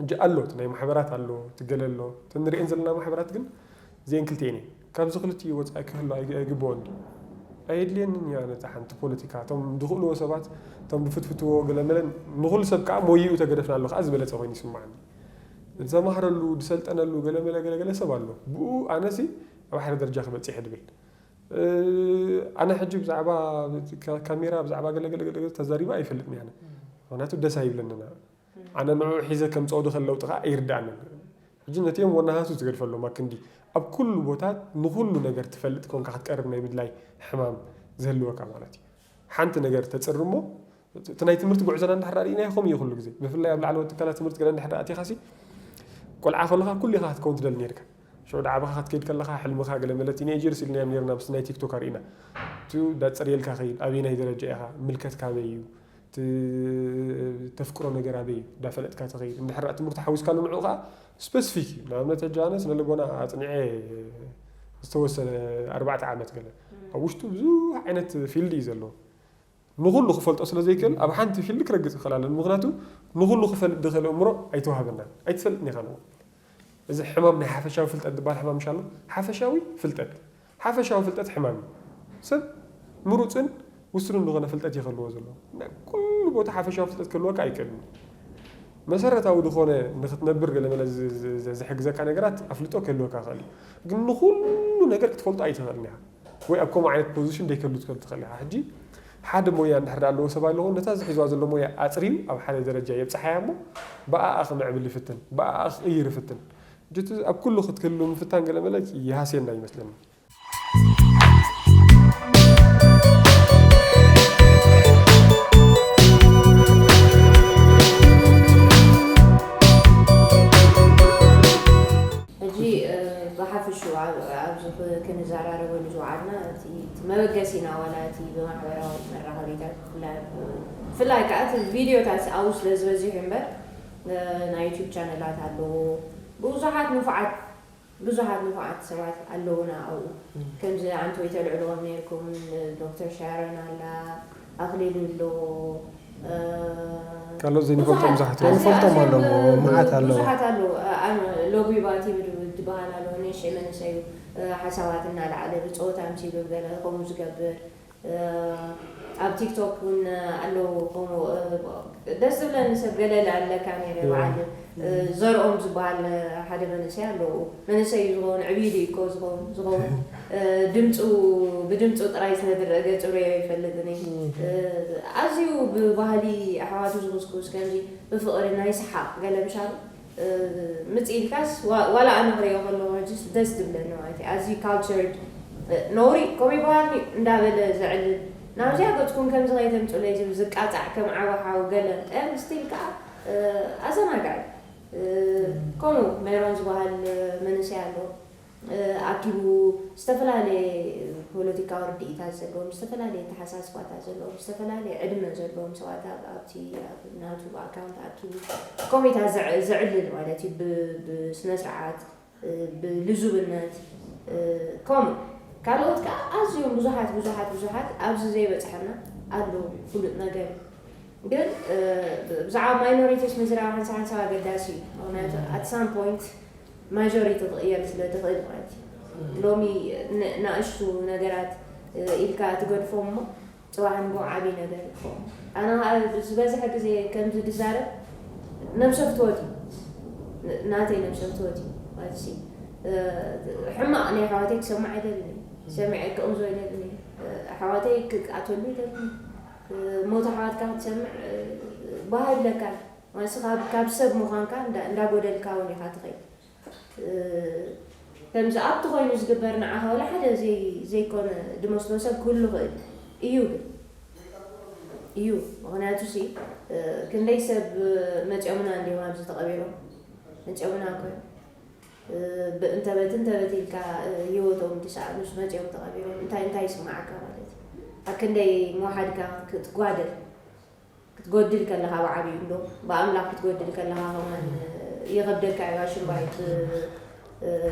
እጂ ኣሎ፣ እቲ ናይ ማሕበራት ኣሎ፣ እቲ ገለ ኣሎ። እቲ ንሪኤን ዘለና ማሕበራት ግን እዚአን ክልቲኤን እየን። ካብዚ ክልቲኡ ወፃኢ ክህሉ ኣይግ- ኣይግብኦን ድዩ? ኣየድልየንን እዩ። ኣነ እታ ሓንቲ ፖለቲካ፣ እቶም ዝኽእልዎ ሰባት፣ እቶም ዝፍትፍትዎ ገለመለን፣ ንኹሉ ሰብ ከዓ ሞይኡ ተገደፍና ኣሎ ከዓ ዝበለፀ ኮይኑ ይስማዓኒ። ዝተማህረሉ፣ ዝሰልጠነሉ ገለመለ ገለገለ ሰብ ኣሎ። ብኡ ኣነሲ ኣብ ሓደ ደረጃ ክበፅሕ ድብል። ኣነ ሕጂ ብዛዕባ ካሜራ፣ ብዛዕባ ገለገለገለ ተዛሪባ ኣይፈልጥን እየ። ኣነ ምክንያቱ ደስ ኣይብለንን። ኣነ ንዕኡ ሒዘ ከምፅኦ ዝኽእል ለውጢ ከዓ ኣይርድኣንን። ሕጂ ነቲኦም ወናሃቱ ትገድፈሎም ኣክንዲ ኣብ ኩሉ ቦታ ንኩሉ ነገር ትፈልጥ ኮንካ ክትቀርብ ናይ ምድላይ ሕማም ዝህልወካ ማለት እዩ። ሓንቲ ነገር ተፅሪ እሞ፣ እቲ ናይ ትምህርቲ ጉዕዞና እንድሕር ርኢና ይኸም እዩ ኩሉ ግዜ። ብፍላይ ኣብ ላዕለዎት ትካላት ትምህርቲ ገለ እንድሕር ኣቲኻሲ፣ ቆልዓ ከለኻ ኩሉ ኢኻ ክትከውን ትደሊ ነርካ። ሽዑ ዳዕባኻ ክትከይድ ከለኻ ሕልምኻ ገለ መለ ቲኔጀርስ ኢልናዮም ነርና፣ ምስ ናይ ቲክቶክ ኣርኢና። እቲ ዳፀርየልካ ኸይድ ኣበይ ናይ ደረጃ ኢኻ፣ ምልከትካ ኣበይ እዩ፣ ተፍቅሮ ነገር ኣበይ እዩ፣ እንዳፈለጥካ ተኸይድ። እንድሕር ትምህርቲ ሓዊስካሉ ንዑ ከዓ ስፐሲፊክ እዩ። ንኣብነት ሕጂ ኣነ ስነ ልቦና ኣፅኒዐ ዝተወሰነ ኣርባዕተ ዓመት ገለ፣ ኣብ ውሽጡ ብዙሕ ዓይነት ፊልድ እዩ ዘለዎ። ንኹሉ ክፈልጦ ስለ ዘይክእል ኣብ ሓንቲ ፊልድ ክረግፅ ይኽእል ኣለኒ። ምክንያቱ ንኹሉ ክፈልጥ ዝኽእል እምሮ ኣይተዋህበናን። ኣይትፈልጥን ኢኻ ንኹሉ። እዚ ሕማም ናይ ሓፈሻዊ ፍልጠት ዝበሃል ሕማም ምሻሎ፣ ሓፈሻዊ ፍልጠት፣ ሓፈሻዊ ፍልጠት ሕማም እዩ። ሰብ ምሩፅን ውስኑን ዝኾነ ፍልጠት ይኸልዎ ዘሎ። ናይ ኩሉ ቦታ ሓፈሻዊ ፍልጠት ክህልወካ ኣይክእልን። መሰረታዊ ዝኾነ ንክትነብር ገለመለ ዝ- ዝ- ዝ- ዝሕግዘካ ነገራት ኣፍልጦ ክህልወካ ይኽእል እዩ። ግን ንኹሉ ነገር ክትፈልጦ ኣይትኽእልን ኢኻ። ወይ ኣብ ከምኡ ዓይነት ፖዚሽን ደይከሉ ትከል ትኽእል ኢኻ። ሕጂ ሓደ ሞያ እንድሕር ኣለዎ ሰብ ኣለዎ፣ ነታ ዝሒዝዋ ዘሎ ሞያ ኣፅርዩ ኣብ ሓደ ደረጃ የብፅሓያ እሞ ብኣኣ ክምዕብል ይፍትን፣ ብኣኣ ክቕይር ይፍትን። ሕጂ እቲ ኣብ ኩሉ ክትክሉ ምፍታን ገለ መለ ይሃስየና ይመስለኒ። ሕጂ ብሓፈሽኡ ኣብዚ ክንዘራረበሉ ዝወዓልና እቲ መበገሲና ዋላ እቲ ብማሕበራዊ መራኸቢታት ብፍላይ ከዓ እቲ ቪድዮታት ኣብኡ ስለ ዝበዝሑ እምበር ናይ ዩቱብ ቻነላት ኣለዎ። ብዙሓት ንፉዓት ብዙሓት ንፉዓት ሰባት ኣለዉና ኣብኡ። ከምዚ ኣንቶይ ተልዕልዎም ነርኩም፣ ዶክተር ሻረን ኣላ፣ ኣኽሊሉ ኣሎ። ካልኦት ዘይንፈልጦም ብዙሓት ብዙሓት ኣለዉ። ብዙሓት ኣለዉ። ሎጉ ይባቲ ዝበሃል ኣሎ፣ ንእሽተይ መንእሰይ እዩ። ሓሳባት እናለዓለ ብፀወታ ምሲሉ ገለ ከምኡ ዝገብር። ኣብ ቲክቶክ እውን ኣለዉ ከምኡ። ደስ ዝብለኒ ሰብ ገለለ ኣለካ ነይረ። በዓል ዘርኦም ዝበሃል ሓደ መንእሰይ ኣለዉ። መንእሰይ እዩ ዝኸውን፣ ዕብዩ ድዩ እኮ ዝኸውን ዝኸውን። ድምፁ ብድምፁ ጥራይ ስለዝረአ ገፁ ርእዮ ይፈልጥን እየ። ኣዝዩ ብባህሊ ኣሕዋቱ ዝኹስኩስ ከምዚ ብፍቕሪ ናይ ሰሓቕ ገለ ምሻሉ ምጽእ ኢልካስ ዋላ ኣነ ክሪኦ ከለኹ ሕጅስ ደስ ዝብለኒ ማለት እዩ። ኣዝዩ ካልቸርድ፣ ነውሪ ከምኡ ይበሃል ድዩ እንዳበለ ዘዕልል፣ ናብዚኣ ገጽኩም ከምዚ ከይተምጹለይ ዝብል ዝቃጻዕ ከም ዓቢ ሓው ገለ ስቲል ከኣ ኣዘናጋዒ። ከምኡ ሜሮን ዝበሃል መንእሰይ ኣሎ። ኣኪቡ ዝተፈላለየ ፖለቲካዊ ርድኢታት ዘለዎም፣ ዝተፈላለየ ኣተሓሳስባታት ዘለዎም፣ ዝተፈላለየ ዕድመ ዘለዎም ሰባት ኣብ ኣብቲ ኣብ ናቱ ኣካውንት ኣኪቡ ኮሜታት ዘዕ- ዘዕልል ማለት እዩ። ብ- ብስነ ስርዓት፣ ብልዙብነት፣ ከምኡ ካልኦት ከዓ ኣዝዮም ብዙሓት ብዙሓት ብዙሓት ኣብዚ ዘይበፅሐና ኣሎ። ፍሉጥ ነገር እዩ። ግን ብዛዕባ ማይኖሪቲስ ምዝራብ ሓንሳብ ሓንሳብ ኣገዳሲ እዩ። ምክንያቱ ኣት ሳም ፖይንት ማጆሪቲ ክቕየር ስለ ትኽእል ማለት እዩ። ሎሚ ንኣሽቱ ነገራት ኢልካ ትገድፎም እሞ ፅባሕ ንጎ ዓብዪ ነገር ይኸውን። ኣነ ከዓ ዝበዝሐ ግዜ ከምዚ ዝዛረብ ነብሰ ፍትወት እዩ። ናተይ ነብሰ ፍትወት እዩ ማለት ሲ ሕማቕ ናይ ኣሕዋተይ ክሰማዕ ኣይደልን እየ። ሰሚዐ ክቕምዞ ኣይደልን እየ። ኣሕዋተይ ክቃተሉ ኣይደልን እየ። ሞት ኣሕዋትካ ክትሰምዕ ባህ ይብለካ። ማለት ካብ ሰብ ምዃንካ እንዳጎደልካ እውን ኢኻ ትኸይድ። ከምዚ ኣብቲ ኮይኑ ዝግበር ንዓኻ ወላ ሓደ ዘይኮነ ዝመስሎ ሰብ ክህሉ ይኽእል እዩ። ግን እዩ ምኽንያቱ ሲ ክንደይ ሰብ መፂኦምና እንዲዮም ኣብዚ ተቐቢሮም መፂኦምና እኮ እንተበት እንተበት ኢልካ ህይወቶም ዝሰኣኑስ መፂኦም ተቐቢሮም እንታይ እንታይ ይስማዓካ ማለት እዩ። ኣብ ክንደይ ምውሓድካ ክትጓደል ክትጎድል ከለኻ ብዓብዩ እንዶ ብኣምላኽ ክትጎድል ከለኻ ከማን ይኸብደካ እዩ። ኣሽምባይ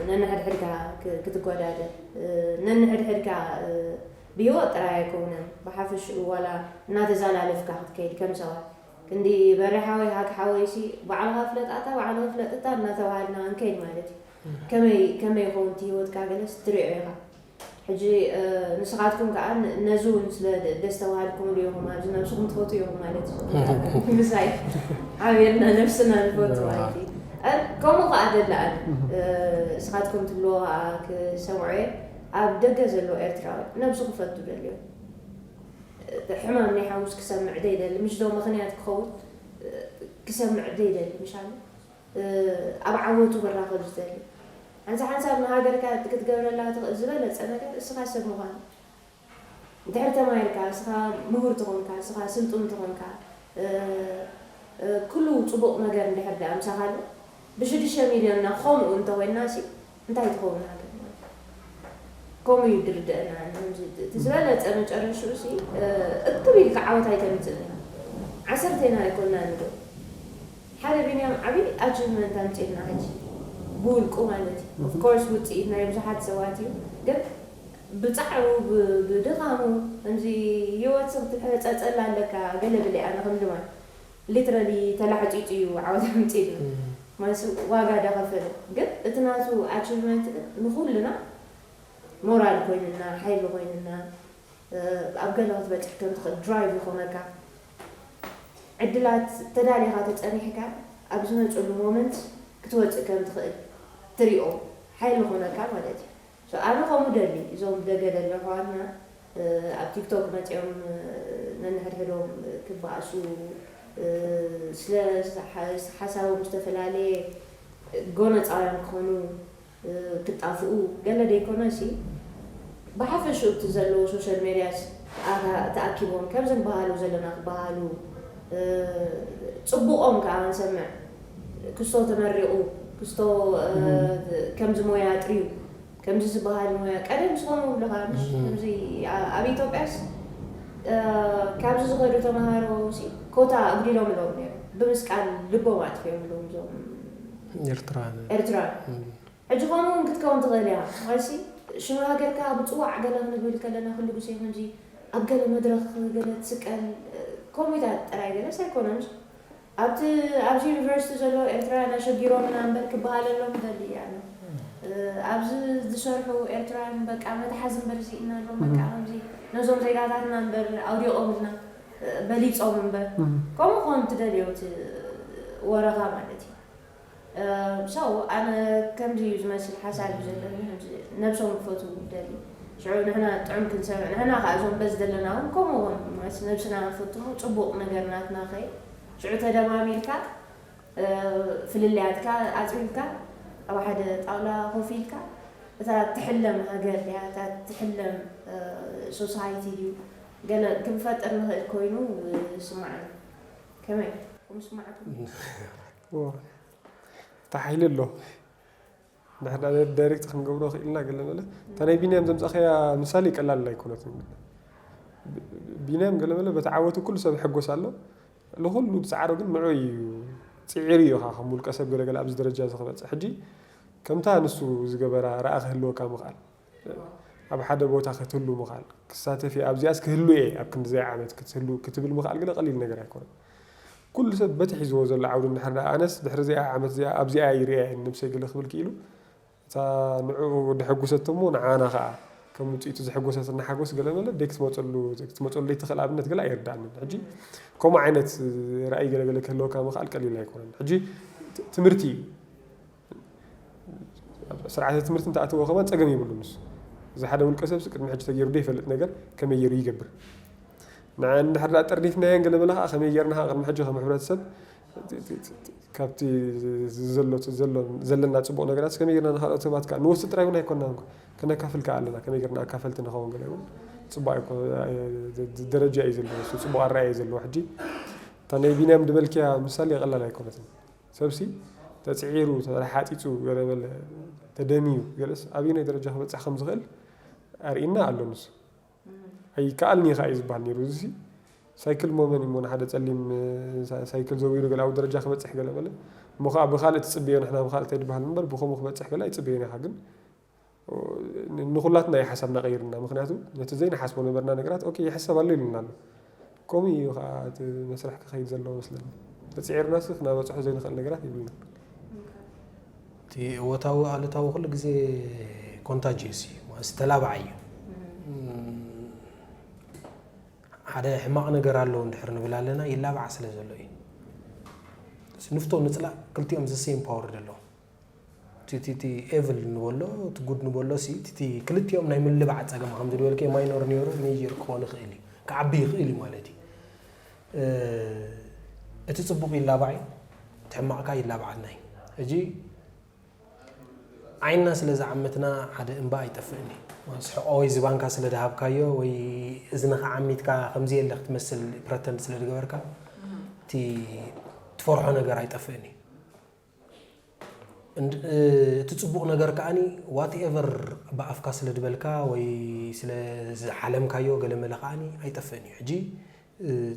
ነንሕድሕድካ ክትጓዳደ፣ ነንሕድሕድካ ብህይወት ጥራይ ኣይኮነን፣ ብሓፈሽኡ ዋላ እናተዛላለፍካ ክትከይድ ከም ሰባት ክንዲ በሪ ሓወይ ሃክ ሓወይሲ ባዕልኻ ፍለጣታ ባዕልኻ ፍለጥታ እናተባሃልና እንከይድ ማለት እዩ። ከመይ ከመይ ይኸውን እቲ ህይወትካ ገለስ ትሪኦ ኢኻ። ሕጂ ንስኻትኩም ከዓ ነዚ እውን ስለ ደስ ተባሃልኩም ዶ ኢኹም ኣብዚ ነብስኹም ትፈቱ ኢኹም ማለት እዩ። ምሳይ ሓቢርና ነብስና ንፈቱ ማለት እዩ። ከምኡ ከዓ ደላ ኣነ ንስኻትኩም ትብልዎ ከዓ ክሰምዖ እየ። ኣብ ደገ ዘሎ ኤርትራዊ ነብሱ ክፈቱ ደልዮ ሕማም ናይ ሓሙስ ክሰምዕ ዘይደሊ ምሽ ዶ ምኽንያት ክኸውን ክሰምዕ ዘይደሊ ምሻሉ ኣብ ዓወቱ ክራኸብ ዝደሊ ሓንሳ ሓንሳብ ንሃገርካ ክትገብረላ ትኽእል ዝበለፀ ነገር እስኻ ሰብ ምዃን እንድሕር ተማሂርካ እስኻ ምሁር ትኾንካ እስኻ ስልጡን ትኾንካ ኩሉ ፅቡቕ ነገር እንድሕር ደኣ ምሳኻሉ ብሽዱሽተ ሚልዮንና ከምኡ እንተኮይና ሲ እንታይ ትኸውን ሃገር ማለት ከምኡ እዩ ድርድአና እቲ ዝበለፀ መጨረሽኡ ሲ እክብ ኢልካ ዓወት ኣይተምፅእ ኢና ዓሰርተ ኢና ኣይኮንና ንዶ ሓደ ቢንያም ዓብይ ኣቺቭመንት ኣምፂእልና ሕጂ ብውልቁ ማለት እዩ ኦፍኮርስ ውፅኢት ናይ ብዙሓት ሰባት እዩ ግን ብፃዕሩ ብድኻሙ ከምዚ ህይወት ክትሕፀፀላ ኣለካ ገለ ብለ ኣነ ከም ድማ ሊትራሊ ተላሕፂፁ እዩ ዓወት ኣምፂእልና ማለት ዋጋ ዳኸፈለ ግን እቲ ናቱ ኣቺቭመንት ንኩልና ሞራል ኮይንና ሓይሊ ኮይንና ኣብ ገለ ክትበፅሕ ከም ትኽእል ድራይቭ ይኾነካ ዕድላት ተዳሊኻ ተፀኒሕካ ኣብ ዝመፅሉ ሞመንት ክትወፅእ ከም ትኽእል ትሪኦ ሓይሊ ይኾነካ ማለት እዩ ኣነ ከምኡ ደሊ እዞም ደገ ደሎ ኣሕዋትና ኣብ ቲክቶክ መፂኦም ነንሕድሕዶም ክበኣሱ ስለ ሓሳቦም ዝተፈላለየ ጎነፃውያን ክኾኑ ክጣፍኡ ገለ ደይኮነሲ ብሓፈሽኡ እቲ ዘለዎ ሶሻል ሜድያስ ተኣኪቦም ከምዚ ንበሃሉ ዘለና ክበሃሉ ፅቡቖም ከዓ ንሰምዕ ክስቶ ተመሪቑ ክስቶ ከምዚ ሞያ ኣጥርዩ ከምዚ ዝበሃል ሞያ ቀደም ዝኾኑ ብለኻ ምሽ ከምዚ ኣብ ኢትዮጵያስ ካብዚ ዝኸዱ ተምሃሮ ኮታ ኣጉዲሎም ኣለዎም ነይሩ ብምስቃል ልቦም ኣጥፊኦም ኣለዎም እዞም ኤርትራ ኤርትራ ሕጂ ከምኡ እውን ክትከውን ትኽእል እያ። ዋይሲ ሽም ሃገርካ ብፅዋዕ ገለ ክንብል ከለና ኩሉ ግዜ ከምዚ ኣብ ገለ መድረኽ ገለ ትስቀል ኮሜታት ጥራይ ገለስ ኣይኮነን። ኣብቲ ኣብዚ ዩኒቨርሲቲ ዘለዉ ኤርትራውያን ኣሸጊሮምና እምበር ክበሃለሎም እደሊ እየ ኣነ። ኣብዚ ዝሰርሑ ኤርትራውያን በቃ መትሓዚ እምበር ስኢንናሎም በቃ ከምዚ ነዞም ዜጋታትና እምበር ኣውዲቖምልና በሊፆም እምበር ከምኡ ክኾን ትደልዮ እቲ ወረኻ ማለት እዩ። ሰው ኣነ ከምዚ እዩ ዝመስል ሓሳብ እዩ ዘለኒ ነብሶም ክፈትዉ ይደሊ ሽዑ ንሕና ጥዑም ክንሰምዕ ንሕና ከዓ እዞም በዚ ዘለና እውን ከምኡ እውን ማለት ነብስና ንፈትሞ ፅቡቅ ነገር ናትና ከይ ሽዑ ተደማሚርካ ፍልልያትካ ኣፅቢብካ ኣብ ሓደ ጣውላ ኮፍ ኢልካ እታ ትሕለም ሃገር ድያ እታ ትሕለም ሶሳይቲ ድዩ ገለ ክንፈጥር ንኽእል ኮይኑ ስማዕኒ ከመይ ምስማዕኩም ተሓይሊ ኣሎ ንሕና ዳይሬክት ክንገብሮ ክኢልና ገለ መለ እታ ናይ ቢንያም ዘምፃእኸያ ምሳሌ ቀላል ኣይኮነትን ቢንያም ገለ መለ በቲ ዓወቱ ኩሉ ሰብ ይሕጎስ ኣሎ ንኩሉ ብፃዕሮ ግን ንዑ እዩ ፅዒሩ እዩ ከዓ ከም ውልቀ ሰብ ገለገለ ኣብዚ ደረጃ እዚ ክበፅሕ ሕጂ ከምታ ንሱ ዝገበራ ረኣ ክህልወካ ምኽኣል ኣብ ሓደ ቦታ ክትህሉ ምኽኣል ክሳተፍ እየ ኣብዚኣስ ክህሉ እየ ኣብ ክንድዚኣ ዓመት ክትህሉ ክትብል ምኽኣል ግለ ቀሊል ነገር ኣይኮነን ኩሉ ሰብ በቲ ሒዝዎ ዘሎ ዓውዲ እንድሕር ደኣ ኣነስ ድሕሪ እዚኣ ዓመት እዚኣ ኣብዚኣ ይሪኣ እየ ንነብሰይ ግለ ክብል ክኢሉ እታ ንዕኡ ደሐጉሰቶ እሞ ንዓና ከዓ ከም ውፅኢቱ ዘሐጎሰትና ሓጎስ ገለ መለ ደይ ክትመፀሉ ክትመፀሉ ደይ ትኽእል ኣብነት ገለ ኣይርዳእንን ሕጂ ከምኡ ዓይነት ራእይ ገለገለ ክህልወካ ምኽኣል ቀሊል ኣይኮነን ሕጂ ትምህርቲ እዩ ስርዓተ ትምህርቲ እንተኣተዎ ከማን ፀገም የብሉን ንሱ እዚ ሓደ ውልቀ ሰብሲ ቅድሚ ሕጂ ተገይሩ ዶ ይፈልጥ ነገር ከመይ ገይሩ ይገብር ንዕን እንድሕር ደኣ ጠርኒፍናየን ገለ መለ ከዓ ከመይ ገይርና ከዓ ቅድሚ ሕጂ ከም ሕብረተሰብ ካብቲ ዘሎ ዘለና ፅቡቅ ነገራት ከመይ ገይርና ንካልኦት ሰባት ከዓ ንወስድ ጥራይ እውን ኣይኮንና ከነካፍል ከዓ ኣለና ከመይ ገይርና ኣካፈልቲ ንኸውን ገለ እውን ፅቡቅ ደረጃ እዩ ዘለዎ ፅቡቅ ኣረኣያ እዩ ዘለዎ ሕጂ እታ ናይ ቢንያም ድበልክያ ምሳሌ ቀላል ኣይኮነትን ሰብሲ ተፅዒሩ ተሓፂፁ ገለበለ ተደምዩ ገለስ ኣበየናይ ደረጃ ክበፅሕ ከም ዝኽእል ኣርእና ኣሎ ንሱ ኣይከኣልን እዩ ከዓ እዩ ዝበሃል ነይሩ እዚ ሳይክል ሞመን እሞ ንሓደ ፀሊም ሳይክል ዘዊሩ ገለ ኣብ ደረጃ ክበፅሕ ገለበለ እሞ ከዓ ብኻልእ ትፅብዮ፣ ንሕና ብኻልእ ተይድበሃል እምበር ብኸምኡ ክበፅሕ ገለ ኣይፅብዮን ኢኻ። ግን ንኹላትና እዩ ሓሳብና ቀይርና። ምክንያቱ ነቲ ዘይንሓስቦ ነበርና ነገራት ኦኬ ይሕሰብ ኣሎ ኢሉና ኣሎ። ከምኡ እዩ ከዓ እቲ መስርሕ ክኸይድ ዘለዎ መስለኒ። ተፅዒርናስ ክናበፅሖ ዘይንኽእል ነገራት ይብልና። እቲ እወታዊ ኣሉታዊ ኩሉ ግዜ ኮንታጅየስ እዩ ማለት ተላባዓይ እዩ። ሓደ ሕማቕ ነገር ኣለዎ እንድሕር ንብል ኣለና ይላባዕ ስለ ዘሎ እዩ። ንፍቶ ንፅላእ ክልቲኦም ዘሰይም ፓወር ደለዎም። እቲ ኤቭል ንበሎ እቲ ጉድ ንበሎ ሲ እቲ ክልቲኦም ናይ ምልባዕ ፀገም ከም ዝበልከ ማይኖር ነይሩ ሜጀር ክኾን ይኽእል እዩ ክዓቢ ይኽእል እዩ ማለት እዩ። እቲ ፅቡቕ ይላባዕ እዩ፣ እቲ ሕማቕካ ይላባዓልና እዩ። ሕጂ ዓይንና ስለ ዝዓመትና ሓደ እምባ ኣይጠፍእን እዩ። ስሕቆ ወይ ዝባንካ ስለ ዝሃብካዮ ወይ እዝንኻ ዓሚትካ ከምዚ የለ ክትመስል ፕረተንድ ስለ ዝገበርካ እቲ ትፈርሖ ነገር ኣይጠፍእን እዩ። እቲ ፅቡቕ ነገር ከዓኒ ዋትኤቨር ብኣፍካ ስለ ዝበልካ ወይ ስለ ዝሓለምካዮ ገለመለ ከዓኒ ኣይጠፍእን እዩ። ሕጂ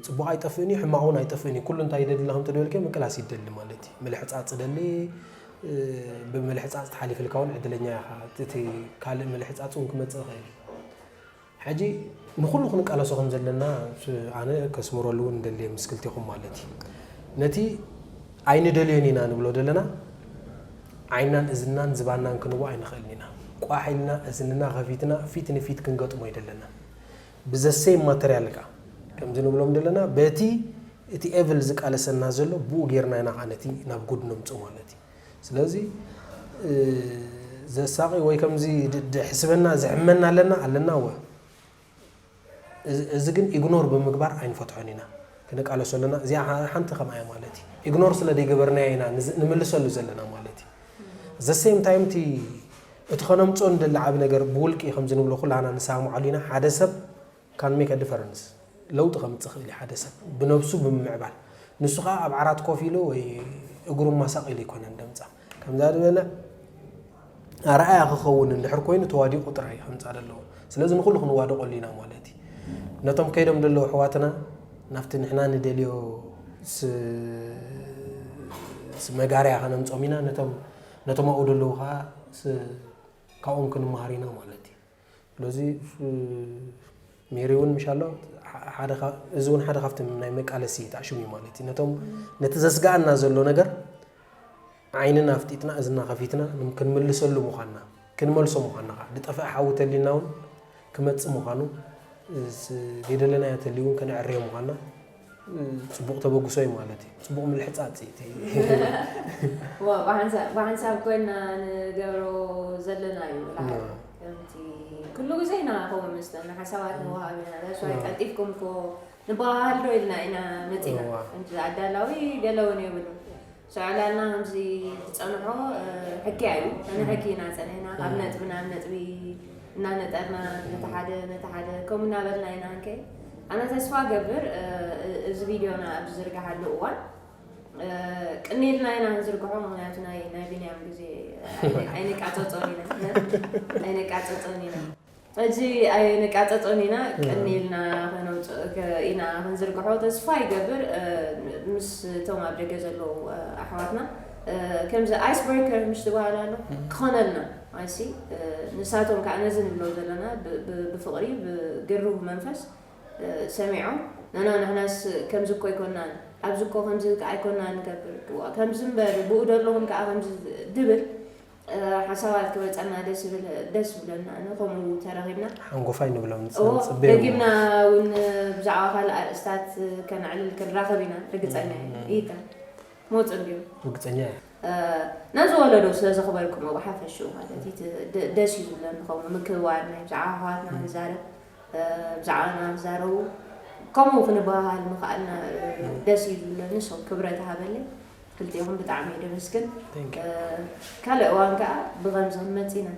ፅቡቕ ኣይጠፍእን እዩ፣ ሕማቕ እውን ኣይጠፍእን እዩ። ኩሉ እንታይ ይደሊ ኢልካ እንተደልከ ምቅላስ ይደሊ ማለት እዩ። ምልሕፃፅ ደሊ፣ ብምልሕፃፅ ተሓሊፍልካ እውን ዕድለኛ ኢኻ። እቲ ካልእ ምልሕፃፅ እውን ክመፅእ ይኽእል እዩ። ሕጂ ንኹሉ ክንቃለሶ ከም ዘለና ኣነ ከስምረሉ እውን እንደልየ ምስ ክልቴኹም ማለት እዩ። ነቲ ኣይንደልዮን ኢና ንብሎ ዘለና ዓይናን እዝናን ዝባናን ክንቦ ኣይንኽእልን ኢና። ቋሕ ኢልና እዝንና ከፊትና ፊት ንፊት ክንገጥሞ ይደለና። ብዘሰይ ማተርያል ከ ከምዚ ንብሎም ዘለና በቲ እቲ ኤቭል ዝቃለሰና ዘሎ ብኡ ጌርና ኢና ከዓ ነቲ ናብ ጉድ ነምፅኡ ማለት እዩ። ስለዚ ዘሳቂ ወይ ከምዚ ድሕስበና ዝሕመና ኣለና ኣለና ወ እዚ ግን ኢግኖር ብምግባር ኣይንፈትሖን ኢና ክንቃለሶ ኣለና። እዚኣ ሓንቲ ከምኣ እያ ማለት እዩ። ኢግኖር ስለ ዘይገበርናዮ ኢና ንምልሰሉ ዘለና ማለት እዩ። ዘ ሴም ታይም እቲ እቲ ከነምፅኦ ንደሊ ዓብ ነገር ብውልቂ ከምዚ ንብሎ ኩላና ንሰማማዓሉ ኢና። ሓደ ሰብ ካን ሜክ ዲፈረንስ ለውጢ ከምፅእ ክእል እዩ ሓደ ሰብ ብነብሱ ብምምዕባል። ንሱ ከዓ ኣብ ዓራት ኮፍ ኢሉ ወይ እግሩ ማሳቕ ኢሉ ይኮነን ደምፃ ከምዛ ዝበለ ኣርኣያ ክኸውን እንድሕር ኮይኑ ተዋዲቑ ጥራይ ከምፃ ዘለዎ። ስለዚ ንኩሉ ክንዋደቐሉ ኢና ማለት እዩ። ነቶም ከይዶም ዘለዉ ኣሕዋትና ናብቲ ንሕና ንደልዮ መጋርያ ከነምፆም ኢና። ነቶም ኣብኡ ዘለዉ ከዓ ካብኦም ክንመሃር ኢና ማለት እዩ። ስለዚ ሜሪ እውን ምሻሎ እዚ እውን ሓደ ካብቲ ናይ መቃለሲ ተኣሽሙ እዩ ማለት እዩ። ነቶም ነቲ ዘስጋኣና ዘሎ ነገር ዓይንና ኣፍጢጥና እዝና ከፊትና ክንምልሰሉ ምዃንና ክንመልሶ ምዃንና ከዓ ዝጠፍአ ሓዊ ተሊና እውን ክመፅእ ምዃኑ ዘይደለናዮ ተልዩ እውን ከነዕርዮ ምዃንና ፅቡቕ ተበግሶ እዩ ማለት እዩ። ፅቡቕ ምልሕፃፅ እዩ። ብሓንሳብ ኮይና ንገብሮ ዘለና እዩ። ከምቲ ኩሉ ግዜ ኢና ከምኡ መስለና ሓሳባት ንወሃብ ኢና። ዳስዋይ ቀልጢፍኩም ኮ ንበሃሃል ዶ ኢልና ኢና መፂና። ኣዳላዊ ገለ እውን የብሉ። ሰው ዕላልና ከምዚ ዝፀንሖ ሕክያ እዩ። ሕኪ ኢና ፀኒሕና ካብ ነጥቢ ናብ ነጥቢ እናነጠርና ነቲ ሓደ ነቲ ሓደ ከምኡ እናበልና ኢና ንከይድ። ኣነ ተስፋ ገብር እዚ ቪድዮና ኣብ ዝዝርግሓሉ እዋን ቅኒ ኢልና ኢና ንዝርግሖ። ምክንያቱ ናይ ናይ ቢንያም ግዜ ኣይነቃፀፆን ኢና ኣይነቃፀፆን ኢና። ሕጂ ኣይንቃፀፆን ኢና ቅኒ ኢልና ከነውፅእ ኢና ክንዝርግሖ ተስፋ ይገብር። ምስ እቶም ኣብ ደገ ዘለዉ ኣሕዋትና ከምዚ ኣይስ ብሬከር ምሽ ትበሃል ኣሎ ክኾነልና ኣይሲ ንሳቶም ከዓ ነዚ ንብሎ ዘለና ብፍቅሪ ብግርሁ መንፈስ ሰሚዖም ነና ንሕናስ ከምዚ እኮ ኣይኮናን ኣብዚ እኮ ከምዚ ከዓ ኣይኮና ንገብር ከምዚ እምበር ብኡ ደለኹም ከዓ ከምዚ ድብል ሓሳባት ክበፀና ደስ ይብል ደስ ይብለና። ከምኡ ተረኺብና ሓንጎፋይ ንብሎም ንፅበዮ ደጊምና እውን ብዛዕባ ካልእ ኣርእስታት ከነዕልል ክንራኸብ ኢና። ርግፀኛ እየ። ይታ መፁ እንድዮም። ርግፀኛ እየ። ነዚ ወለዶ ስለ ዘኽበርኩሞ ብሓፈሽኡ ማለት እዩ። ደስ እዩ ዝብለኒ ከምኡ ምክብባር ናይ ብዛዕባ ኣሕዋትና ንዛረብ ብዛዕባና ዝዛረቡ ከምኡ ክንበሃሃል ምኽኣልና ደስ እዩ ዝብለኒ። ሶ ክብረት ሃበለይ። ክልቲኹም ብጣዕሚ እየ ደመስግን። ካልእ እዋን ከዓ ብኸምዚ ክንመፅ ኢና።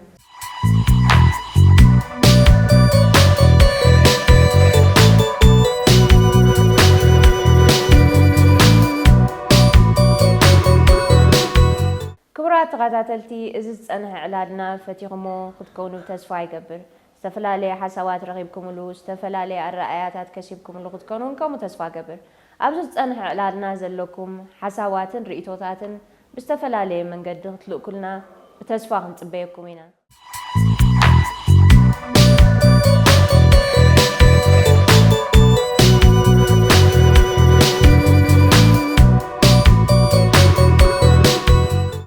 ክቡራት ተኸታተልቲ፣ እዚ ዝጸንሐ ዕላልና ፈቲኹሞ ክትከውኑ ተስፋ ይገብር። ዝተፈላለየ ሓሳባት ረኺብኩምሉ፣ ዝተፈላለየ ኣረኣእያታት ከሲብኩምሉ ክትከኑ እውን ከምኡ ተስፋ እገብር። ኣብዚ ዝጸንሐ ዕላልና ዘለኩም ሓሳባትን ርእይቶታትን ብዝተፈላለየ መንገዲ ክትልእኩልና ብተስፋ ክንጽበየኩም ኢና።